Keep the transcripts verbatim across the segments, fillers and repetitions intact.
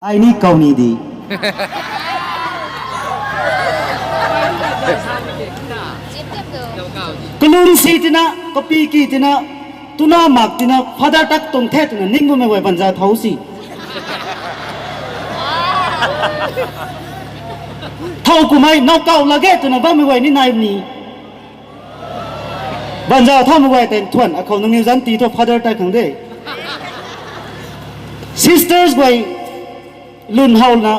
Ai ni kau ni di. Kalun si tina, kapi ki tina, tuna mak tina, father tak tuang the twna ning bammei guay banza thau si. Thau kumei, nau kau lage twna bammei guay ni nai ni. Banza thaumei guay tei thuan akhou nangniw zan ti thu father tai khang de. Sisters guay lun howna,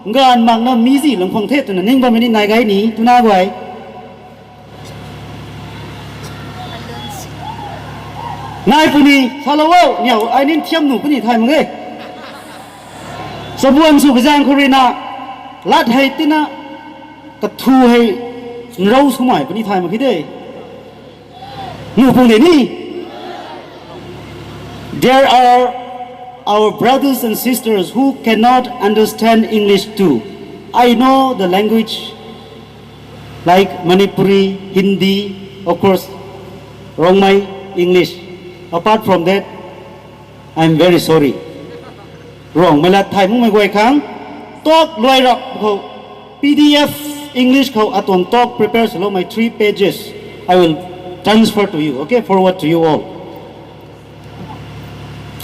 nganv makna mizi lang phang the twna ning bammei ni nai gay ni, tuna guay. Nai puni, salou o, niw, ai nin thiam nu puni thay mak e. Sabuan sw kazang khou ruina, lat hei tina, kathu hei, nrou swmei puni thay mak khe de. Nu pung de ni. There are our brothers and sisters who cannot understand English too. I know the language like Manipuri, Hindi, of course, Rongmei, English. Apart from that, I'm very sorry. Rongmei lat thay makmei guay khang, talk luai rap khou, P D F English khou atuang talk prepare swloumei three pages, I will transfer to you, okay, forward to you all.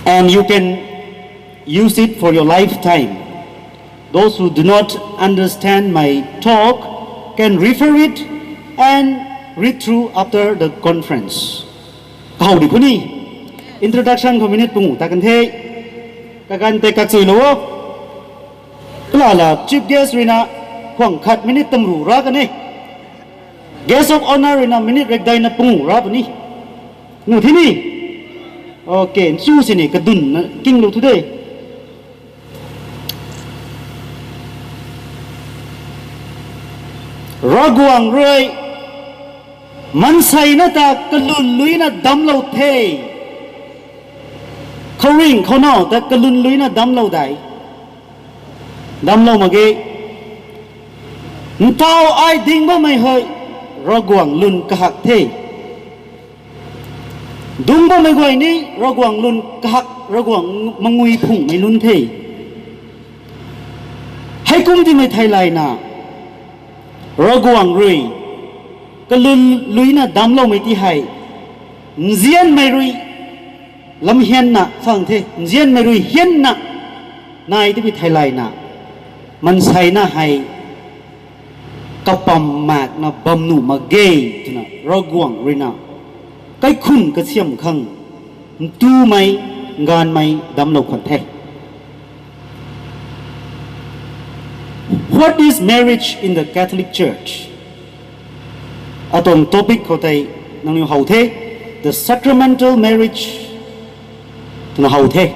And you can use it for your lifetime. Those who do not understand my talk can refer it and read through after the conference. Kahow di khou ni, introduction khou minute pungu ta kan the, kakan tei kakchuilou o. Kalala chief guest ruina, khwang khat minute tamru ra kan e. Guest of honour ruina minute rekdaina pungu ra puni. Nu thi ni. Okay, nchu sini kadunna kinglou thu de. Ravguangc rui, maanseina ta kalun luina damclou the. Khouringh khou now ta kalun luina damclou dai. Damclou mak ge. Ntau ai ding bammei hei, Ravguangc lun kahak the. Dungc bammei guay ni Ravguangc lun kahak, Ravguangc mangui phungmei lun the. Heikum timei theilayna, Ravguangc rui kalun luina damcloumei ti hei, nzianmei rui lamhianna phang the, nzianmei rui hianna nai tibi theilayna, maanseina hei kapam makna bam nuh mak ge twna Ravguangc ruina kaikhun kasiam khang ntumei, nganvmei damclou khwan the. What is marriage in the Catholic Church? Atuang topic khou tei nangniw how the, the sacramental marriage twna how the.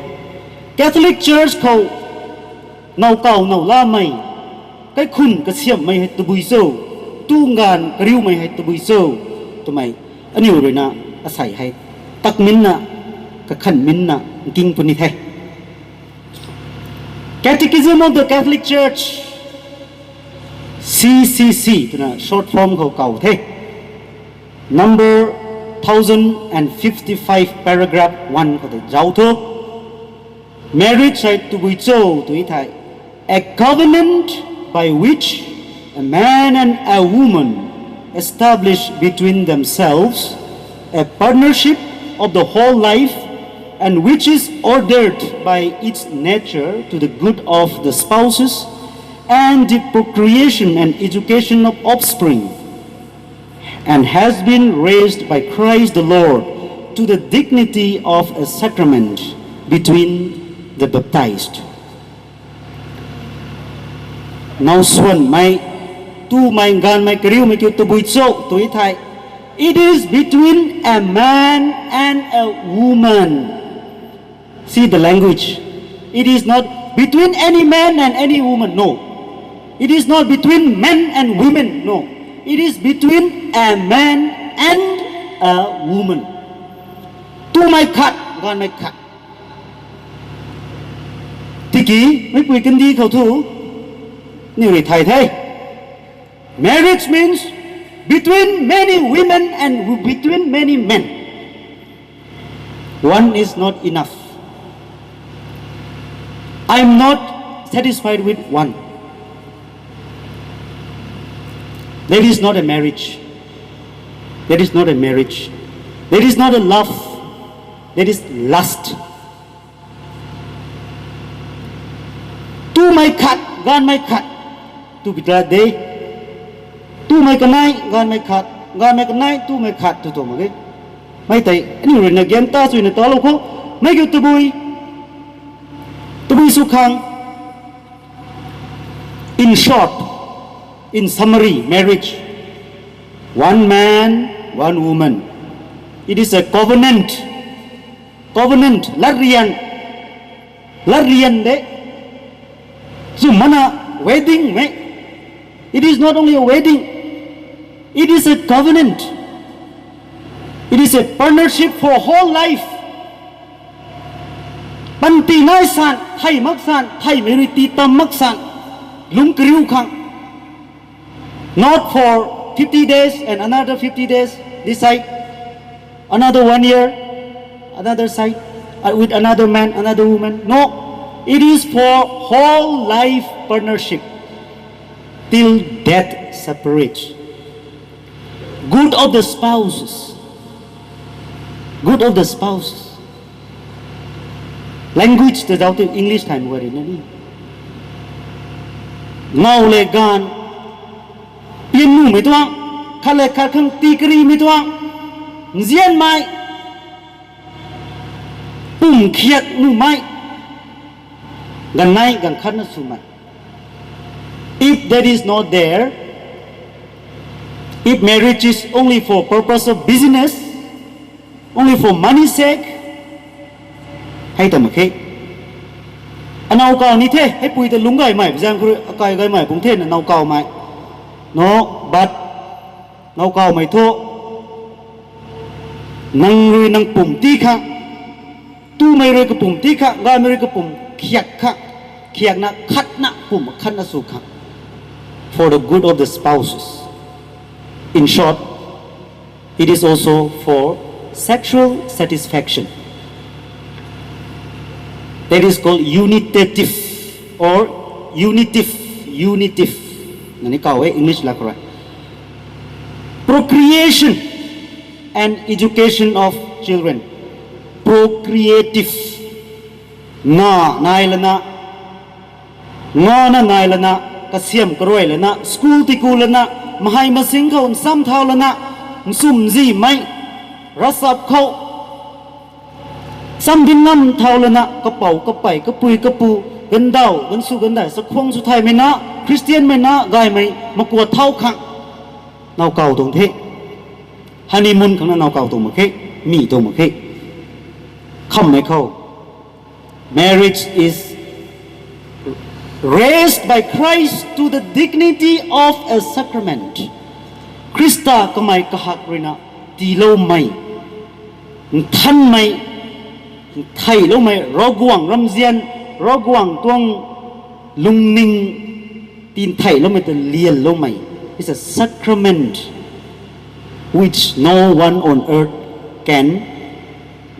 Catholic Church khou now kaw now lamei, kaikhun kasiamhmei hei tabui cho, tu nganv kariumei hei tabui cho twmei aniw ruina asei hei takminna, kakhanminna nking puni the. Catechism of the Catholic Church, C C C twna short form khou kaw the. Number thousand and fifty-five, paragraph one khou tei zauc tho. Marriage hei tabui cho tw thei, a covenant by which a man and a woman establish between themselves a partnership of the whole life, and which is ordered by its nature to the good of the spouses and the procreation and education of offspring, and has been raised by Christ the Lord to the dignity of a sacrament between the baptized. Now swanmei, tumei, nganvmei kariumei kiu tabui cho tw thei, it is between a man and a woman. See the language. It is not between any man and any woman, no. It is not between men and women, no. It is between a man and a woman. Tumei khat, nganvmei khat. Tiki, meipui kandih khou thu, niw rui thay the. Marriage means between many women and between many men. One is not enough. I'm not satisfied with one. That is not a marriage. That is not a marriage. That is not a love. That is lust. Tumei khat, gaanvmei khat, tu bita de. Tumei kanei, gaanvmei khat, gaanvmei kanei, tumei khat, tu tuang mak ge. Mei tei, aniu rui na gyan ta sui na ta lou khou. Mei kiu tabui, tabui sw khang. In short, in summary, marriage, one man, one woman. It is a covenant. Covenant, latrian. Latrian de. Sw mana wedding mei. It is not only a wedding. It is a covenant. It is a partnership for whole life. Panty nai san, thei mak san, theimei rui tii tam mak san. Lungc kariu khang. Not for fifty days and another fifty days, this side, another one year, another side, uh, with another man, another woman. No, it is for whole life partnership till death separates. Good of the spouses. Good of the spouses. Language ta zauc tei English thay mak gay rui na ni. Naw le gaanv, pian nuhmei tuang, khat le khat khang tii karimei tuang, nzianmei, pum khiak nuhmei, ganv nei ganv khat na swmei. If that is not there, if marriage is only for purpose of business, only for money sake, hei ta mak khe. Anaw kaw ni the, hei pui ta lungc gaymei, zaeng khou rui akai gaymei pung the na naw kawmei. No, but naw kawmei thu, nang rui nang pum tii khang, tumei rui kapum tii khang, gaymei rui kapum khiak khang, khiakna khatna pum khatna sw khang. For the good of the spouses. In short, it is also for sexual satisfaction. That is called unitative or unitive, unitive. Nani kaw e English la khou rui. Procreation and education of children. Procreative. Na nai lana, ngana nai lana, kasiam karuai lana, school tiku lana, mahei masing khou nsam thau lana, nsumzimei, ravchap khou, cham din ngam thau lana, kapou, kapei, kapui, kapu, gandaw, gansu, gandai, chakhwang sw thaymei na, Christianmei na, gaymei, makuat thau khang. Naw kaw tuang the. Honeymoon khang na naw kaw tuang mak khe, mi tuang mak khe. Khammei khou. Marriage is raised by Christ to the dignity of a sacrament. Khrista kamei kahak rui na tiiloumei, nthanmei, ntheiloumei, Ravguangc ramzian, Ravguangc tuang lungning tintheiloumei ta lianloumei is a sacrament which no one on earth can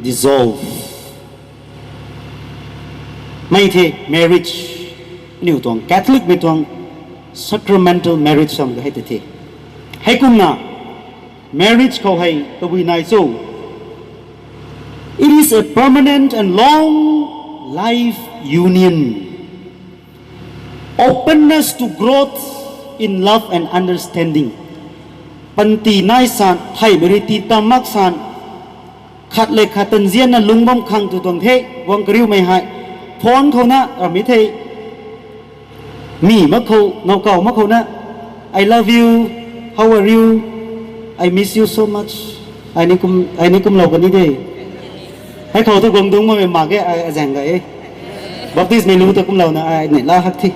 dissolve. Mei the marriage, aniu tuang Catholicmei tuang sacramental marriage sam ka hei ta the. Heikumna marriage khou hei tabui nai cho. It is a permanent and long life union. Openness to growth in love and understanding. Panty nai san, theihmei rui tii tam mak san, khat le khat tanzianna lungc bam khang tu tuang the, guang kariumei hei. Phone khou na, ramhmei the, mi mak khou, naw kaw mak khou na, I love you, how are you, I miss you so much. Ai ni kum, ai ni kumlou kani de. Hei khou tu guang dungc makmei mak ge, ai azaeng gay e. Baptistmei lu ta kumlouna ai neihla hak the.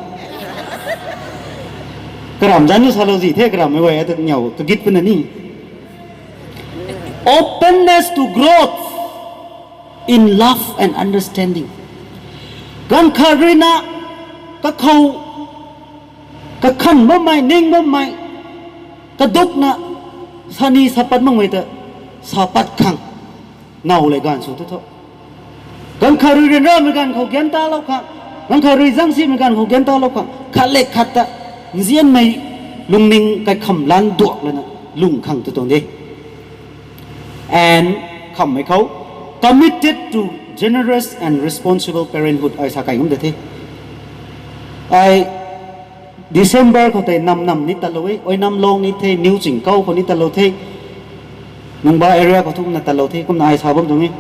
Karamh zanc nu salou zi the, karamhmei guay ta niw kagit puna ni. Openness to growth in love and understanding. Ganv khat rui na, kakhou, kakhan bammei, ning bammei, kadukna, sani sapat makmei ta, sapat khang, naw le gaanv sw tu tho. Ganv khat rui ryanramei ganv khou gyan talou khang, Ganv khat rui zang simei ganv khou gan talou khang khat le khat ta nzianmei lungning kaikham lan duak lana lung khang tu tuang de. And khammei khou, committed to generous and responsible parenthood ai sa kai ngam de the. Ai December khou tei nam nam ni tatlou e, Oinam Long ni the, New Chingkou khou ni tatlou the, Nungba area khou thumna tatlou the, kumna ai sa bam tuang e.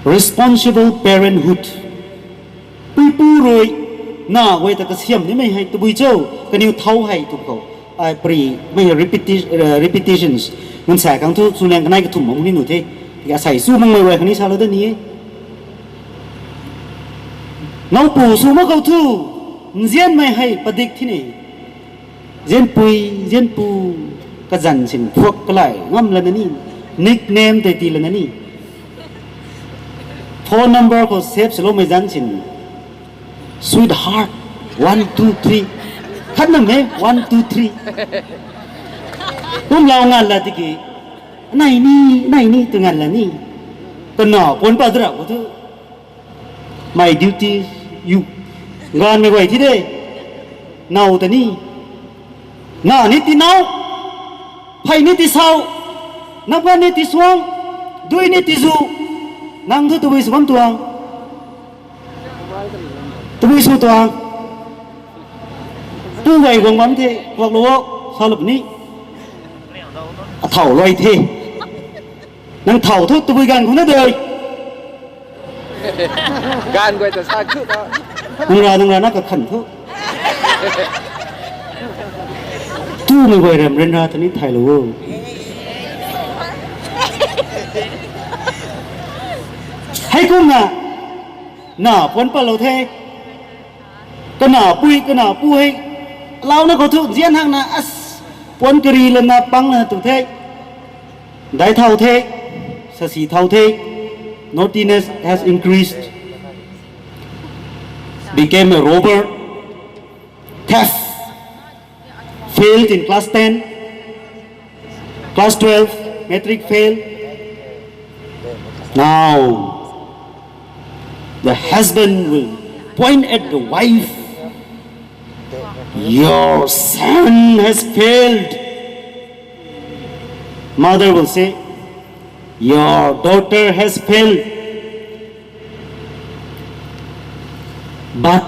Responsible parenthood. Puipu rui na guay ta kasiam nimei hei tabui cho, kaniw thau hei tu khou. Ai pri mei repeti-, uh, repetitions. Ngan sa kang thu, suliang kanei kathum mang ni nu the. Tiki asei su mang mei guay kani salou da ni e. Nowpu sw mak khou thu, nzianmei hei padik thi ne. Nzianpui, nzianpu, kazan sin phuak kalai ngam lana ni, nickname tei tii lana ni. Phone number khou save swloumei zan sin, sweetheart, one, two, three. Khat nam e, one, two, three. Kum lau ngan la tiki, anei ni, anei ni, tu ngan la ni. Kana puan pa dra khou thu, my duty, you. Ganvmei guay thi de. Now ta ni. Na ni ti now. Phey ni ti sau. Napgan ni ti suang. Dui ni ti zu. Nang thu tabui sw bam tuang. Tabui sw tuang. Tu guay guang bam the. Kuaklou o. Sa lup ni. Athau luai the. Nang thau thu tabui ganv khou na dei. Ganv guay ta sa thu ta. Nang ra, nang ra na kakhan thu. Tumei guay ram ryanra ta ni thaylou o. Heikumna, na puan patlou the. Kana pui, kana pu hei. Launa khou thu nzian hangna as puan kari lana pang lana tu the. Dai thau the, sasi thau the, naughtiness has increased, became a robber, theft, failed in class ten, class twelve, matric fail. Now, the husband will point at the wife, "Your son has failed." Mother will say, "Your daughter has failed." But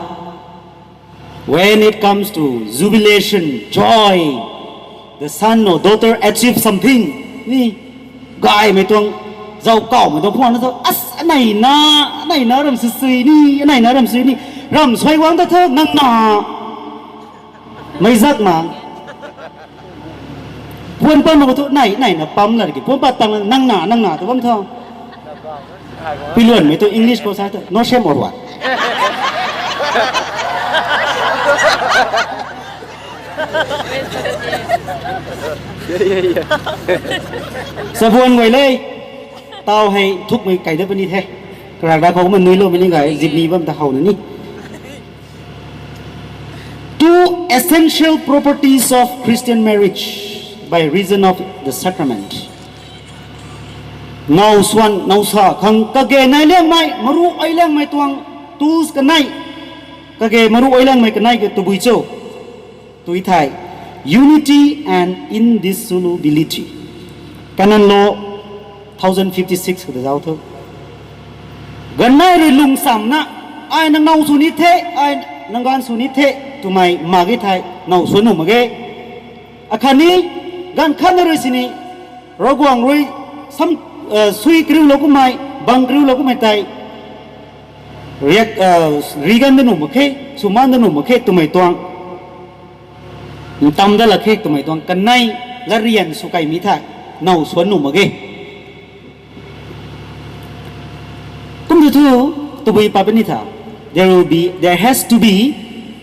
when it comes to jubilation, joy, the son or daughter achieve something, ni gaymei tuang, zau kawmei tuang phwang na thu, as, anei na, anei na ram sui sui ni, anei na ram sui ni, ram suai guang ta thu, nang na, mei zak ma. Puan pat mak thu nai, nai na pam la ki. Puan pat tang nang na, nang na tu bam tho. Piluan mei tu English khou sa tu, no shame or what? Sabuan guay le. Tau hei thukmei kai da puni the. Karak da khou ma nui lou mei ni gay, zip ni bam ta how na ni. Two essential properties of Christian marriage by reason of the sacrament. Now swan, now sa, khang kage nai liangmei, maru ai liangmei tuang, tools kanei, kage maru ai liangmei kanei ke tabui cho. Tui thei, unity and indissolubility. Canon Law thousand fifty-six khou ta zauc thu. Ganvnei rui lungsamna, ai nang now sw ni the, ai nang ganv sw ni the, twmei mak ge thei, now sw nuh mak ge. Akhatni, ganv khatna rui sini, Ravguangc rui, sam, eh, sui kariulou kummei, bang kariulou kummei tei, riak, eh, ri gan da nuh mak khe, sw man da nuh mak khe, twmei tuang. Ntam da lak khe twmei tuang kanei la rian sw kai mi thei, now sw nuh mak ge. Kum tu thu, tabui pa puni tha. There will be, there has to be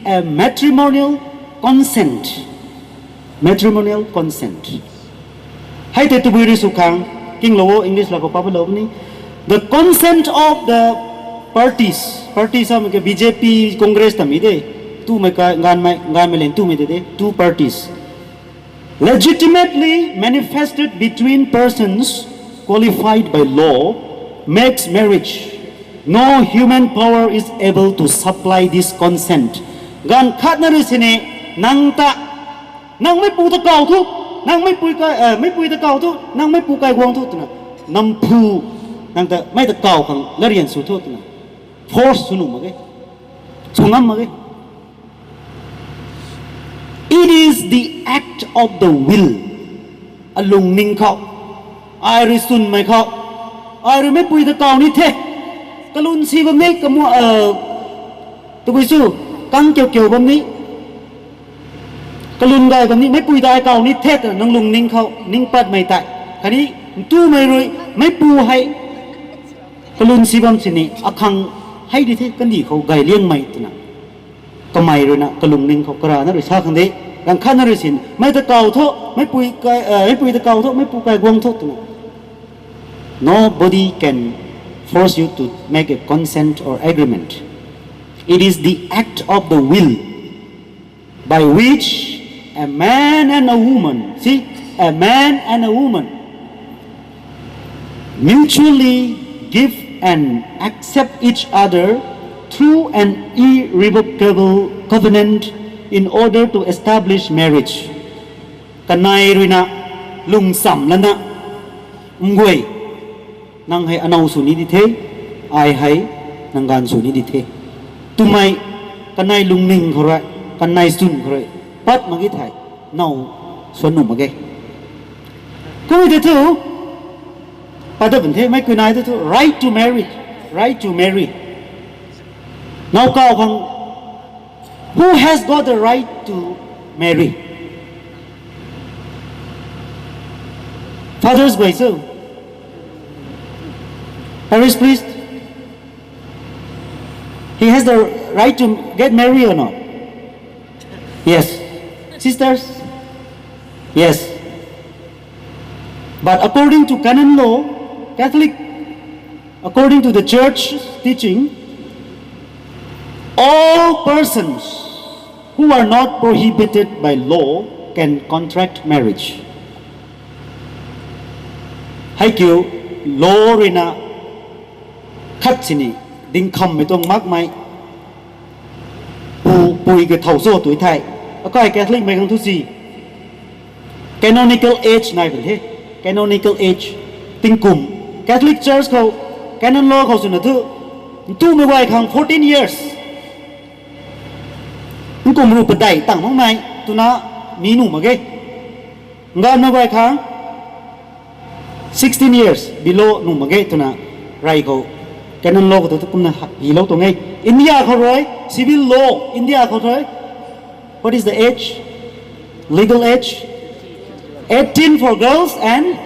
a matrimonial consent. Matrimonial consent. Hei tei tabui rui sw khang, kinglou o English la khou pa lou ni. The consent of the parties. Parties samei ke B J P, Congress ta mi de. Tumei ka, ganvmei, ganvmei len tumei de de. Two parties. Legitimately manifested between persons qualified by law makes marriage No human power is able to supply this consent. Ganv khatna rui sini, nang ta, nang meipu ta kaw thu, nang meipui ka, eh, meipui ta kaw thu, nang meipu kai guang thu twna, namphu, nang ta mei ta kaw khang larian sw thu twna, force sw nuh mak ge, sw ngam mak ge. It is the act of the will. Alungning khou, ai rui sunmei khou, ai rui meipui ta kaw ni the. Kalun si bam ni, kamu, uh, tabui su, kang kiu kiu bam ni, kalun gay bam ni, meipui ta ai kaw ni the twna nang lungning khou ning patmei tei, khatni ntumei rui, meipu hei, kalun si bam sini, akhang hei di the, kandih khou gay liangmei twna. Kamei ruina kalungning khou karana rui sa khang de, ganv khatna rui sin, mei ta kaw thu, meipui kai, eh, meipui ta kaw thu, meipu kai guang thu twna. Nobody can force you to make a consent or agreement. It is the act of the will by which a man and a woman, see, a man and a woman mutually give and accept each other through an irrevocable covenant in order to establish marriage. Kanei ruina lungcham lana, mguay, nang hei anow sw ni di the, ai hei nang ganv sw ni di the twmei, kanei lungning khou rui, kanei chwn khou rui pat mak ge thei, now sw nuh mak ge. Kumei tei thu, pat dat bam the, mei kui nai tei thu, right to marry, right to marry. Now kaw khang, who has got the right to marry? Fathers guay cho? Parish priest? He has the right to get married or not? Yes. Sisters? Yes. But according to canon law, Catholic, according to the church teaching, all persons who are not prohibited by law can contract marriage. Hei kiu law ruina khat sini dingkhammei tuang makmei, pu, pui ke thow cho tui thei, akai Catholic mei khang thu si, canonical age nai bam the, canonical age, tingkum, Catholic Church khou, canon law khou swna thu, ntumei guay khang fourteen years, tingkum ru padeih tang makmei twna mi nuh mak ge. Nganvmei guay khang sixteen years below nuh mak ge twna rey khou, canon law khou tu kumna hak hilou tuang e. India khou rui, civil law India khou rui, what is the age? Legal age? Eighteen for girls and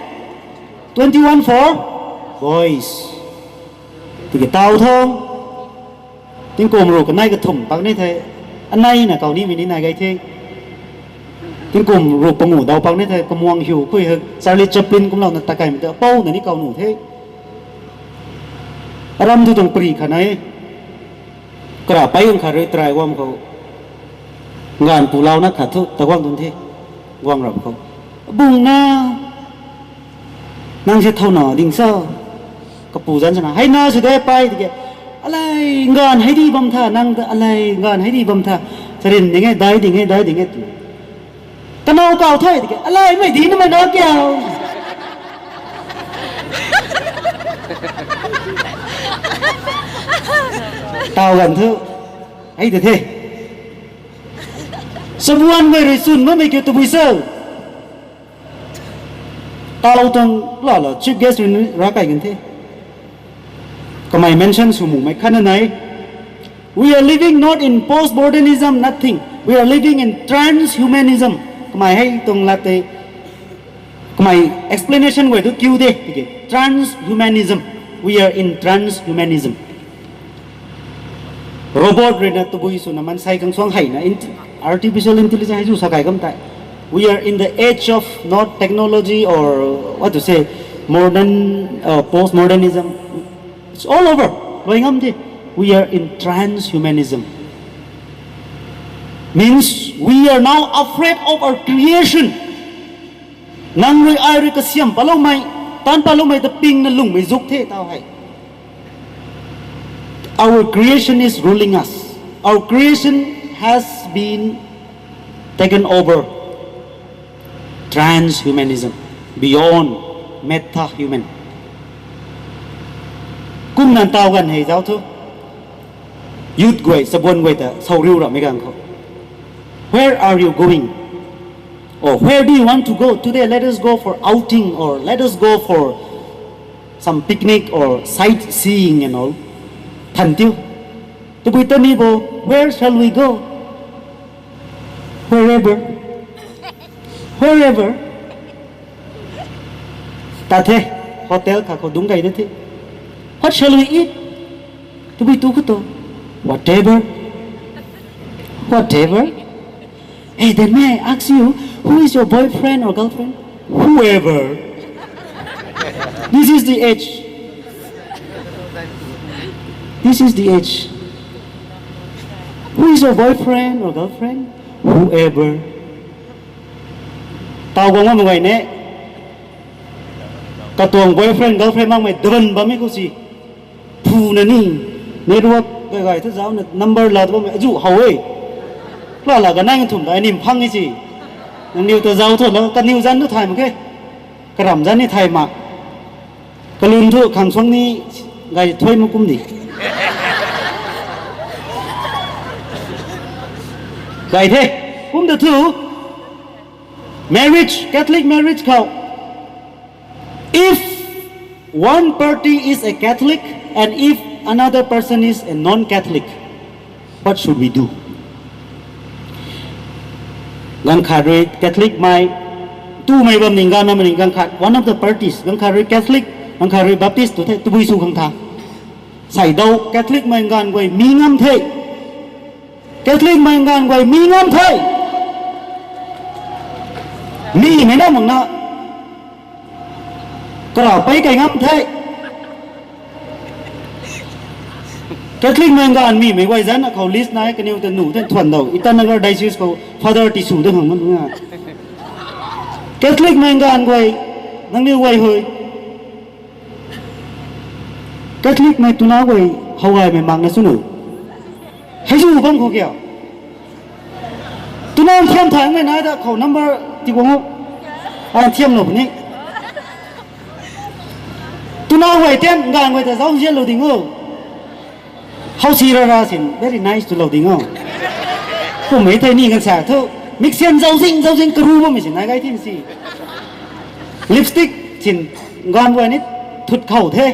twenty-one for boys. Tiki taw tho. Tingkum ru kanei kathumh pak ni the, anei na kaw nimei ni nai gay the. Tingkum ru pangu daw pak ni the, kamuang hiu khui hei Charlie Chaplin kumlouna takaimei ta pou na ni kaw nuh the. Aram thu tuang pari khat nai, kara pei ang khat rui try guang khou, nganv pulouna khat thu ta guang tun the, guang rap khou, bungna, nang se thow na ding sa, kapu zanc swna hei na sw de pei tiki, alei nganv hei di bam tha, nang ta alei nganv hei di bam tha, charin ding e, dai ding e, dai ding e tw. Kanow kaw the tiki, aleimei di namei na kiu. Taw ganv thu, hei ta the. Sabuan guay rui chwn makmei kiu tabui cho? Talou tuang lala chief guest rui ni rav kai kan the. Kamei mention sw mumei khatna nai. We are living not in postmodernism, nothing. We are living in transhumanism. Kamei hei tuang lat tei, kamei explanation guay tu kiu de tiki, transhumanism. We are in transhumanism. Robot ruina tabui swna mansei khang suang heina, artificial intelligence hei zu sa kai kam tei, we are in the age of not technology or, what to say, modern, uh, postmodernism. It's all over. Luai ngam the. We are in transhumanism. Means we are now afraid of our creation. Nang rui ai rui kasiam patloumei, taanc patloumei ta pingna lungmei zuk the taw hei. Our creation is ruling us. Our creation has been taken over. Transhumanism, beyond meta-human. Kumna taw ganv hei zauc thu, youth guay, sabuan guay ta sauriu ramei ganv khou, "Where are you going? Or where do you want to go? Today let us go for outing, or let us go for some picnic or sightseeing and all." Than tiu. Tabui ta ni bo, "Where shall we go?" Wherever. Wherever. Ta the, hotel kha khou dungc gay de the. "What shall we eat?" Tabui tu khou tu, "Whatever." Whatever. Hey, then may I ask you, who is your boyfriend or girlfriend? Whoever. This is the age. This is the age. Who is your boyfriend or girlfriend? Whoever. Taw guang bammei guay ne. Katuang boyfriend, girlfriend makmei daban bammei khou si. Phuna ni. Network gay gay thu zauc na number la tu bammei azu how e. Lala kanang thum ta nim phang e si. Nangniw ta zauc thu la kaniw zanc tu thay mak khe. Karam zanc ni thay mak. Kalun thu khang suang ni gay thuy mak kum di. Gay the. Kum ta thu, marriage, Catholic marriage khou, if one party is a Catholic and if another person is a non-Catholic, what should we do? Ganv khat rui Catholic mei, tumei bam ning ganv na mei ning ganv khat, one of the parties, ganv khat rui Catholic, ganv khat rui Baptist tu the, tabui sw khang tha. Sei dau Catholic mei ganv guay mi ngam the. Catholic mei ganv guay mi ngam the. Mi mei na mak na. Kara pei kai ngam the. Catholic mei ganv mi mei guay zanc akhou list nai kaniw ta nu the thuan dau. Itanagar Diocese khou Father tisw de khang man nga. Catholic mei ganv guay, nangniw guay hui. Catholic mei tuna guay, how gaymei mak na sw nu. Hei zu bam khou kia. Tuna thiam thay mei nai da khou number ti guang o. Ai thiamlou puni. Tuna guay tian ganv guay ta zauc nzianlou ding o. How si rara sin very nice twlou ding o. Kummei thei ni ganv sa thu, miksen zauczing zauczing karu bammei sin nai gay thin si. Lipstick sin ganv guay ni thut khou the.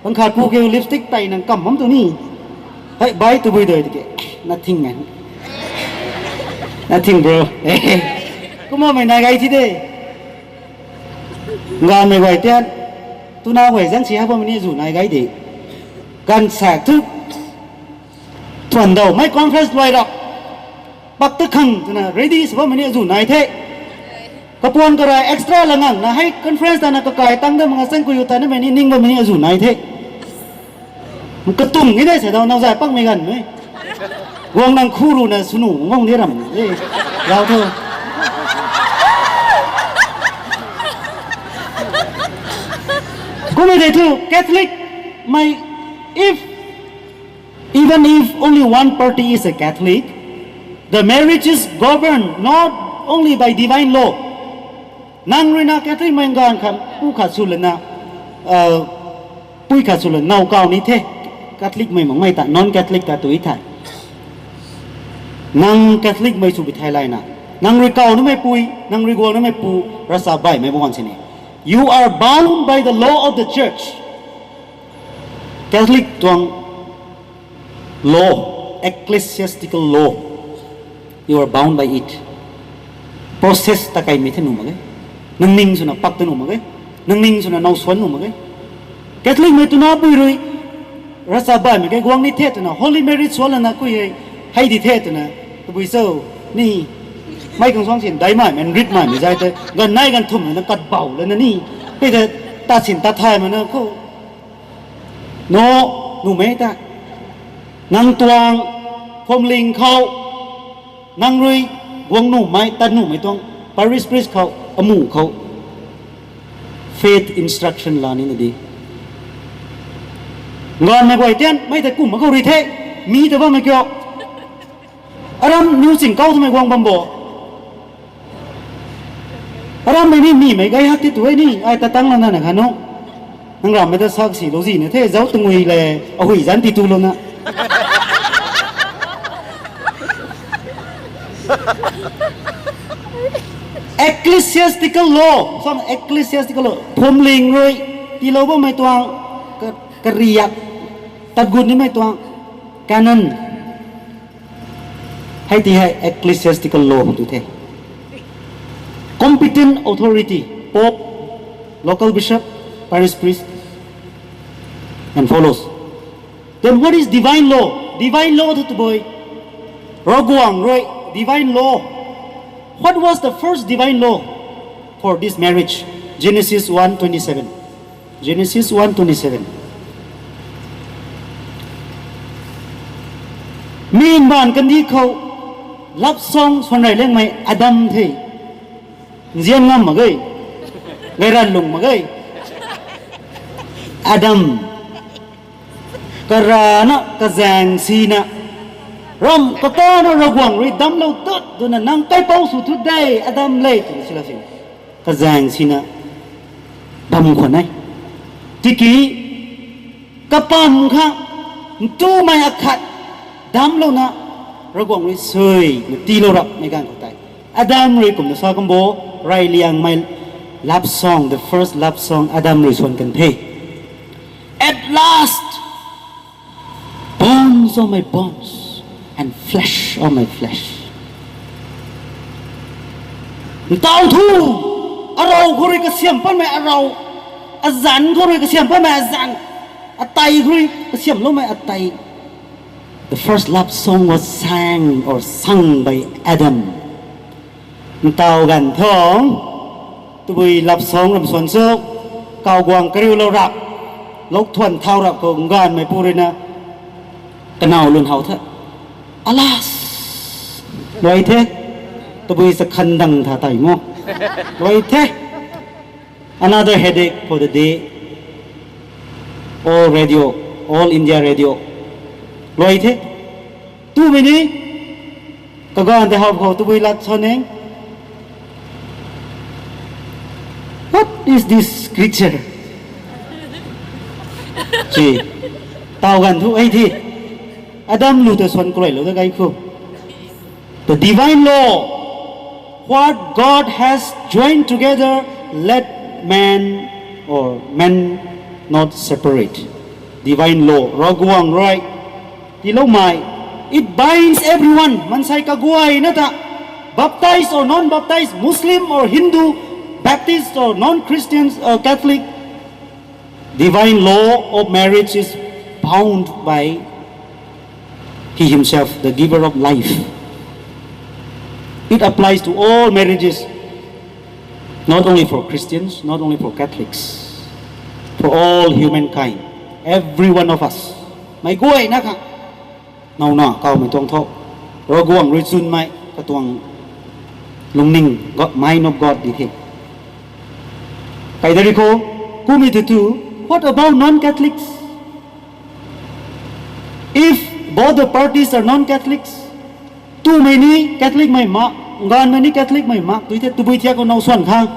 Ganv khat pu kiu lipstick tei nang kam bam tu ni. Hei, bai tabui dui tiki, nothing man. Nothing, bro. Kumna mei nai gay thi de. Ganvmei guay tian, tuna guay zanc si ha bammei ni zu nai gay de. Ganv sak thu, thuan dau mei conference luai rap. Pak ta khang twna ready sw bammei ni azu nai the. Kapuan karai extra la ngang na hei conference tana kakai tang da mak nga chang kuyu tanmei ni ning bammei ni azu nai the. Katung ni de sa dau nau zay pakmei ganv mei. Guang nang khu runa swnu ngong ni ram e. Zau thu. Kummei de thu Catholic mei, if, even if only one party is a Catholic, the marriage is governed not only by divine law. Nang ruina Catholic mei ganv khat pu khat sw lana, pui khat sw lana nau kau ni the, Catholic mei makmei ta non-Catholic ta tui the. Nang Catholic mei sw bi thei layna, nang rui kau numei pui, nang rui guang numei pu, ravchapbaihmei bam sini, you are bound by the law of the church. Catholic tuang law, ecclesiastical law, you are bound by it. Process ta kaimei the nuh mak e. Nang ning swna pak ta nuh mak e. Nang ning swna nau suan nuh mak e. Catholic mei tuna pui rui, ravchapbaihmei kei guang ni the twna holy marriage suan lana kui hei, hei di the twna, tabui cho, ni, mei kang suang sin daimei man ritmei mei zay tei ganv nai ganv thumh lana katbau lana ni, hei ta, ta sin ta thay mana khou, no, numei ta, nang tuang, phwamling khou, nang rui, guang numei tat numei tuang, parish priest khou, amu khou, faith instruction la nina di. Ganvmei guay tian mei tei kum mak khou rui the. Mi ta bammei kiu. Aram niw ching kau twmei guang bam bo. Arammei ni mimei gay hak ti tu e ni, ai ta tang lana na kha nu. Nang rammei ta sak si lou zi na the, zauc tangui le, ahui zan ti tu lou na. Ecclesiastical law, some ecclesiastical law, phwamling rui tiilou bammei tuang, ka-, kariak, tat gut nimei tuang, canon. Hei ti hei ecclesiastical law tu the. Competent authority, pope, local bishop, parish priest, and follows. Then what is divine law? Divine law tu tabui Ravguangc rui divine law. What was the first divine law for this marriage? Genesis one twenty-seven. Genesis one twenty-seven. Mi mbaanv kandih khou love song swan rey liangmei Adam the. Nzian ngam mak ge. Gayran lung mak ge. Adam. Karana kazaeng sina. Ram katana Ravguangc rui damclou tut twna nang kaipouc sw thu de Adam le twna sila si. Kazaeng sina bam khwan e. Tiki kapam kha ntumei akhat damclouna Ravguangc rui sui na tiilou rapmei ganv khou tei Adam rui kumna sa kambo rey liangmei love song, the first love song Adam rui swan kan the. At last, bones of my bones and flesh of my flesh. Ntaw thu, arau khou rui kasiam patmei arau, azanc khou rui kasiam patmei azanc, atei khou rui kasiamloumei atei. The first love song was sang or sung by Adam. Ntaw ganv thu, tabui love song ram swan suk, kaw guang kariulou rap, lou thuan thau rap khou nganvmei pu rui na, kanow lun how the. Alas! Luai the, tabui sa khandang tha tei mo. Luai the. Another headache for the day. All Radio, All India Radio. Luai the. Tumei ni, kaganv tei how khou tabui lat swan e. What is this creature? Chi, taw ganv thu ei thi. Adam lu ta swan kruailou ta gay khou. The divine law, what God has joined together, let man or men not separate. Divine law, Ravguangc rui tiiloumei. It binds everyone, maansei kaguayna ta, baptized or non-baptized, Muslim or Hindu, Baptist or non-Christians or Catholic. Divine law of marriage is bound by He Himself, the giver of life. It applies to all marriages, not only for Christians, not only for Catholics, for all humankind, every one of us. Mei guayna kha, nowna kawmei tuang tho, Ravguangc rui chwnmei katuang lungning, God, mind of God di the. Kaidari khou, kumei thu thu, what about non-Catholics? If both the parties are non-Catholics, tumei ni Catholic mei mak, nganvmei ni Catholic mei mak, tui the tabui thiak khou now swan khang.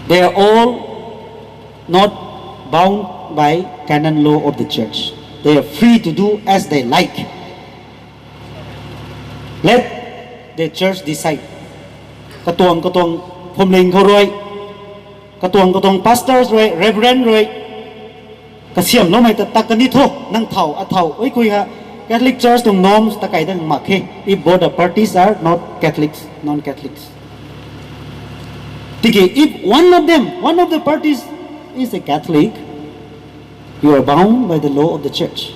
They are all not bound by canon law of the church. They are free to do as they like. Let the church decide. Katuang katuang phwamling khou rui, katuang katuang pastors rui, reverend rui, kasiamloumei ta tak kani tho, nang thau, a thau, ui kui ha, Catholic Church tuang norms ta kai dang mak khe, if both the parties are not Catholics, non-Catholics. Tiki, if one of them, one of the parties is a Catholic, you are bound by the law of the church.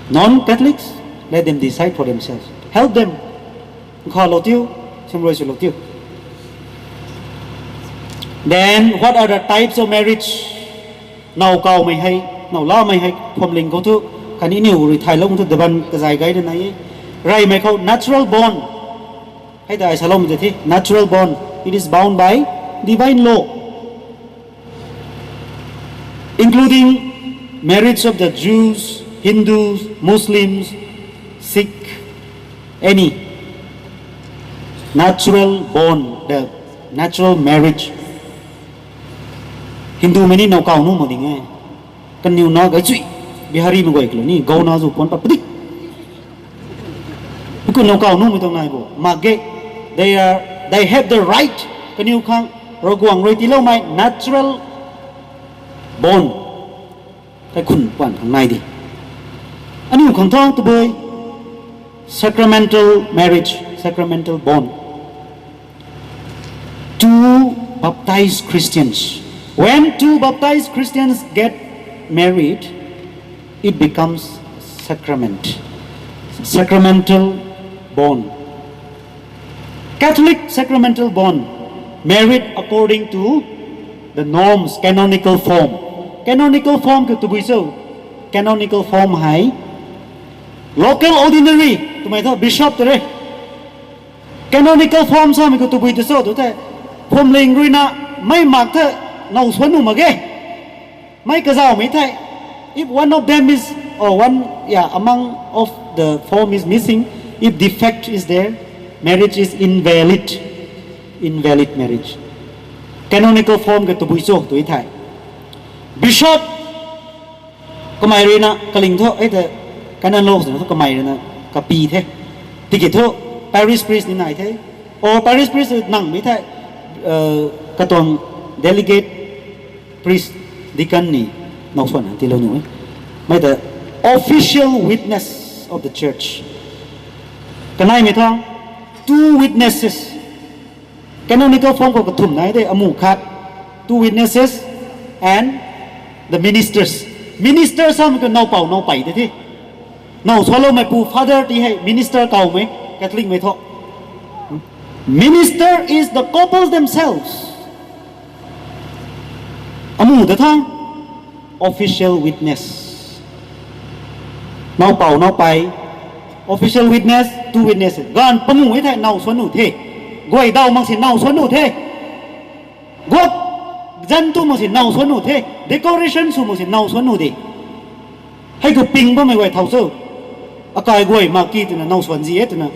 Non-Catholics, let them decide for themselves. Help them. Nkhalou tiu, simrui swlou tiu. Then, what are the types of marriage? Now kawmei hei, now lamei hei, phwamling khou thu, khatni niw rui thaylou khou thu daban kazay gay na nai e. Reymei khou natural bond. Hei ta ai saloumei ta the, natural bond. It is bound by divine law. including marriage of the Jews, Hindus, Muslims, Sikh, any natural born, the natural marriage. Hindu mei ni now kaw nuh mak ding e. Kaniw na gay chui, Bihari mei guay kalou ni, gau na zu puan pat padik. Ku now kaw nuhmei tuang nai bo, mak ge, they are, they have the right, kaniw khang, Ravguangc rui tiiloumei natural born. Kaikhun puan khang nai di. Aniu khang thang tabui sacramental marriage, sacramental bond. Two baptized Christians. When two baptized Christians get married, it becomes sacrament. Sacramental bond. Catholic sacramental bond, married according to the norms, canonical form. Canonical form kiu tabui cho? Canonical form hei local ordinary twmei thu bishop tw re. Canonical form samei kiu tabui tu cho tu the, phuamling ruina mei mak the, now suan nuh mak ge. Mei kazauhmei thei, if one of them is, or one, yeah, among of the form is missing, if defect is there, marriage is invalid. Invalid marriage. Canonical form kiu tabui cho tu thei, bishop kamei ruina kaling thu, ei the canon law sw thu kamei ruina kapi the. Tiki thu parish priest ni nai the. Or parish priest nang mi thei, katuang delegate priest, deacon ni now suan tiilou nuh e. Mei the official witness of the church. Kaneimei thu two witnesses. Canonical form khou kathumh nai de, amu khat, two witnesses and the ministers. Minister samei kiu nowpou nowpey de the. Now suanloumeipu father ti hei minister kawmei, Catholicmei thu. Minister is the couples themselves. Amu ta thang official witness. Nowpou nowpey, official witness, two witnesses. Ganv panguh e thei now suan nuh the. Guay daw mak si now suan nuh the. Guak zan tu mak si now suan nuh the. Decoration sw mak si now suan nuh de. Hei khou ping bammei guay thau cho. Akai guay mak ki twna now suan zi e twna,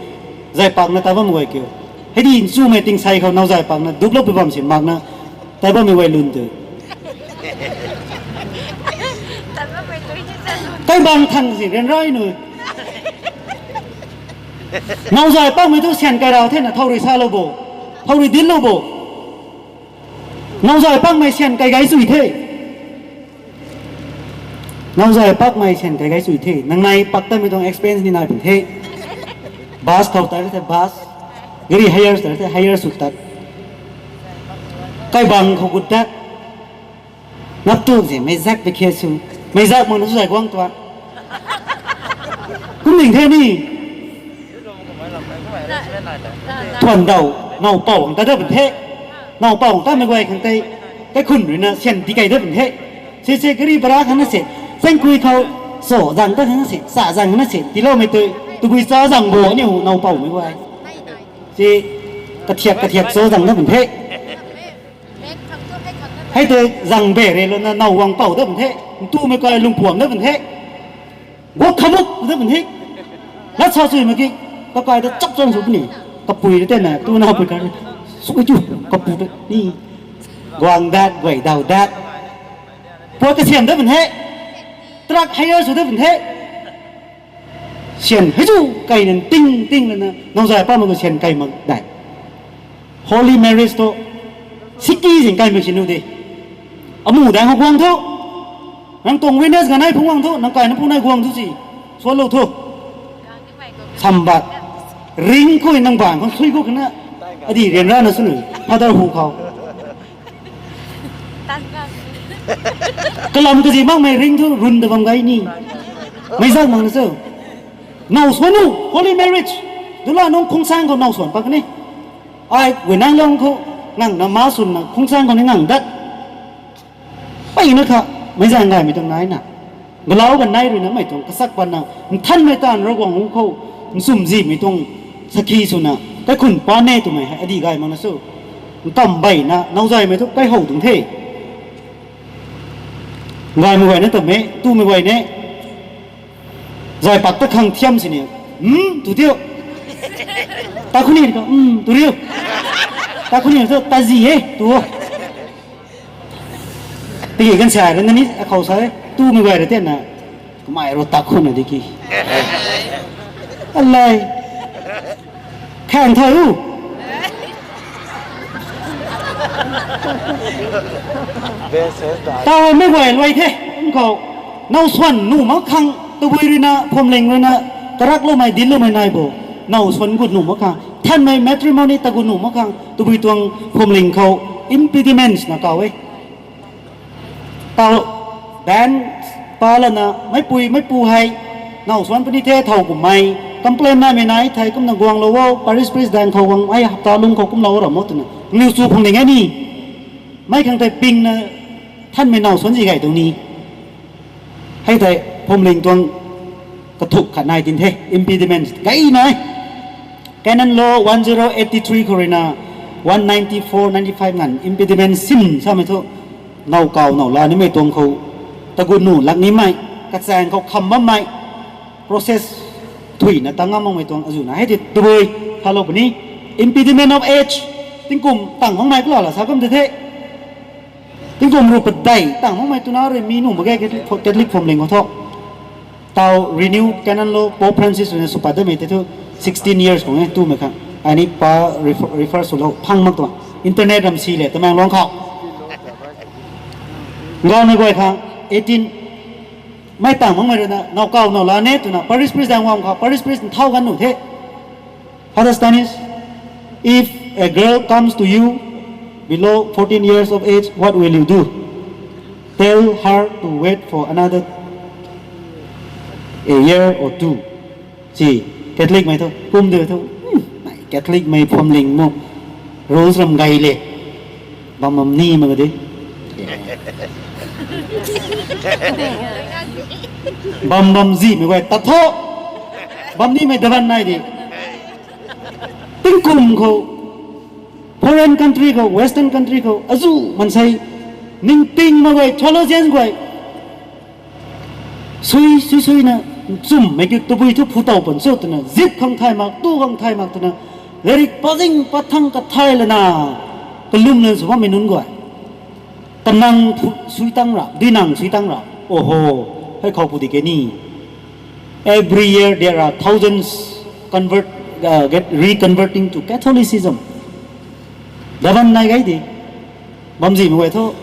zay pakna ta bammei guay kiu. Hei di nchumei tingsei khou now zay pakna duklou pi bam si makna ta bammei guay lun tu. Kaibang thang si ryanra nu. Now zay pakmei thu syan kai rau thena thau rui salou bo, thau rui dinclou bo. Now zay pakmei syan kai gay sui the. Now zay pakmei syan kai gay sui the. Nang nai pak tamei tuang expense ni nai pun the. Bus khou ta the bus, gari hire ta the hire sw tat. Kaibang khou gut dat. Nap tu si meizak pekhe sw. Meizak mak na sw zay guang tuang. Kum ning the ni. Thuan daw, nowpou ang ta dat pun the. Nowpou ang tamei guay khang tei, kaikhun ruina syan di kei dat pun the. Si si gari bara khang na si, chaengkui khou, cho zang ta khang na si, cha zang na si tiiloumei tei, tabui cha zang bo aniu nowpoumei guay. Si, kathiak kathiak cho zang dat pun the. Hei tei zang be re louna now guangpou dat pun the. Ntumei kai lungpuam dat pun the. Guak khamuk dat pun the. Lat sa sui mak ki, kakai ta chap chang sw puni. Kapui rui tei na tu na pui kar, sw tu, kapu ta ni. Guang dat, guay daw dat. Pua kasiam dat pun the. Truck hire sw dat pun the. Syan hei chu kai nan ting ting lana now zay pakmei khou syan kai mak dai. Holy marriage thu, siki zing kai mak si nu de. Amu dai khou guang thu, nang tuang witness ganei phung guang thu, nang kaina phung nai guang thu si, suanlou thu. Sambat, ring khou nang bang khou sui khou kana, adi ryanra na sw nu, father hu khou. Kalam kazi makmei ring thu run ta bam gay ni. Meizak mak na cho. Now suan nu, holy marriage. Dula nung khungsaeng khou now suan pak ni. Ai, guinang long khou, ngang na ma swn na khungsaeng khou ni ngang dat. Peyna kha, meizang gaymei tuang nai na. Galau ganei ruina mei tuang kasak patna, nthanmei taanv Ravguangc hu khou, nchumzimei tuang sakhi swna, kaikhun pa ne twmei hei adi gay mak na cho. Nkambeina, now zaymei thu kaihow tuang the. Gaymei guay na ta me, tumei guay ne. Zay pak ta khang thiam sini. Hmm, tu tiu. Ta khuni ka, hmm, tu riu. Ta khuni tu ta zi e, tu. Tiki kan sa re na ni, akhou sa e. Tumei guay re te na. Kamei ro ta khun na di ki. Alai. Khang thau. Tau mei guay luai the, kum khou. Now swan nu mak khang, tabui rui na, phomling rui na, karak lo mei, din lo mei nai bo. Now swan gut nu mak khang. Than mei matrimony ta gut nu mak khang, tabui tuang phomling khou impediments na kau e. Tau, ban, pa lana, meipui, meipu hei, now swan puni the, thau kum mei, complain na mei nai, thei kumna guang lo o, parish priest dan khou guang, ai hapta lung khou kum lo ram o twna. Niu chu phung ning e ni. Mei khang tei ping na, than mei now swan zi gai tuang ni. Hei tei, phomling tuang kathuk khat nai tin the, impediment kei nai. Canon Law one zero eighty three khou rui na, one ninety four, ninety five ngan impediment sim samei thu, now kau now la nimei tuang khou, tagut nu lak nimei, kachaeng khou kham bammei, process thui na tang ngam makmei tuang azu na. Hei ti tabui, hello puni, impediment of age, tingkum tang makmei kula la sa kum te the. Tingkum ru padai tang makmei tuna rui mi nu mak ge Catholic, Catholic phomling khou tho. Tau renew canon law Pope Francis rui na sw pat damei te thu sixteen years khang e tumei khang. Ai ni pa refer, refer sw lo phang mak tuang. Internet ram si le Tamenglong khou. Ngau na guay khang eighteen. Mei tang makmei rui na now kau now la ne twna parish priest dang wang khou parish priest thau gan nu the. Father Stanis, if a girl comes to you below fourteen years of age, what will you do? Tell her to wait for another a year or two. Si, Catholic mei thu, kum de thu, hmm, mei Catholic mei phomling mo, rules ram gay le, bam bam ni ma ka di. Bam bam zi mei guay tat tho, bam ni mei daban nai di. Tingkum khou, foreign country khou, western country khou, azu mansei, ningting ma guay, theologian guay, sui, sui, sui na, nchum mei kiu tabui thu phu tau pan cho twna, zip khang thay mak, tu khang thay mak twna, lerik pazing pathang ka thay lana, kalum lan sw bammei nunc guay. Kanang phu, sui tang ra, dui nang sui tang ra. Oho, hei khou pu di ke ni. Every year there are thousands convert, uh, get reconverting to Catholicism. Daban nai gai di. Bamzi mei guay thu.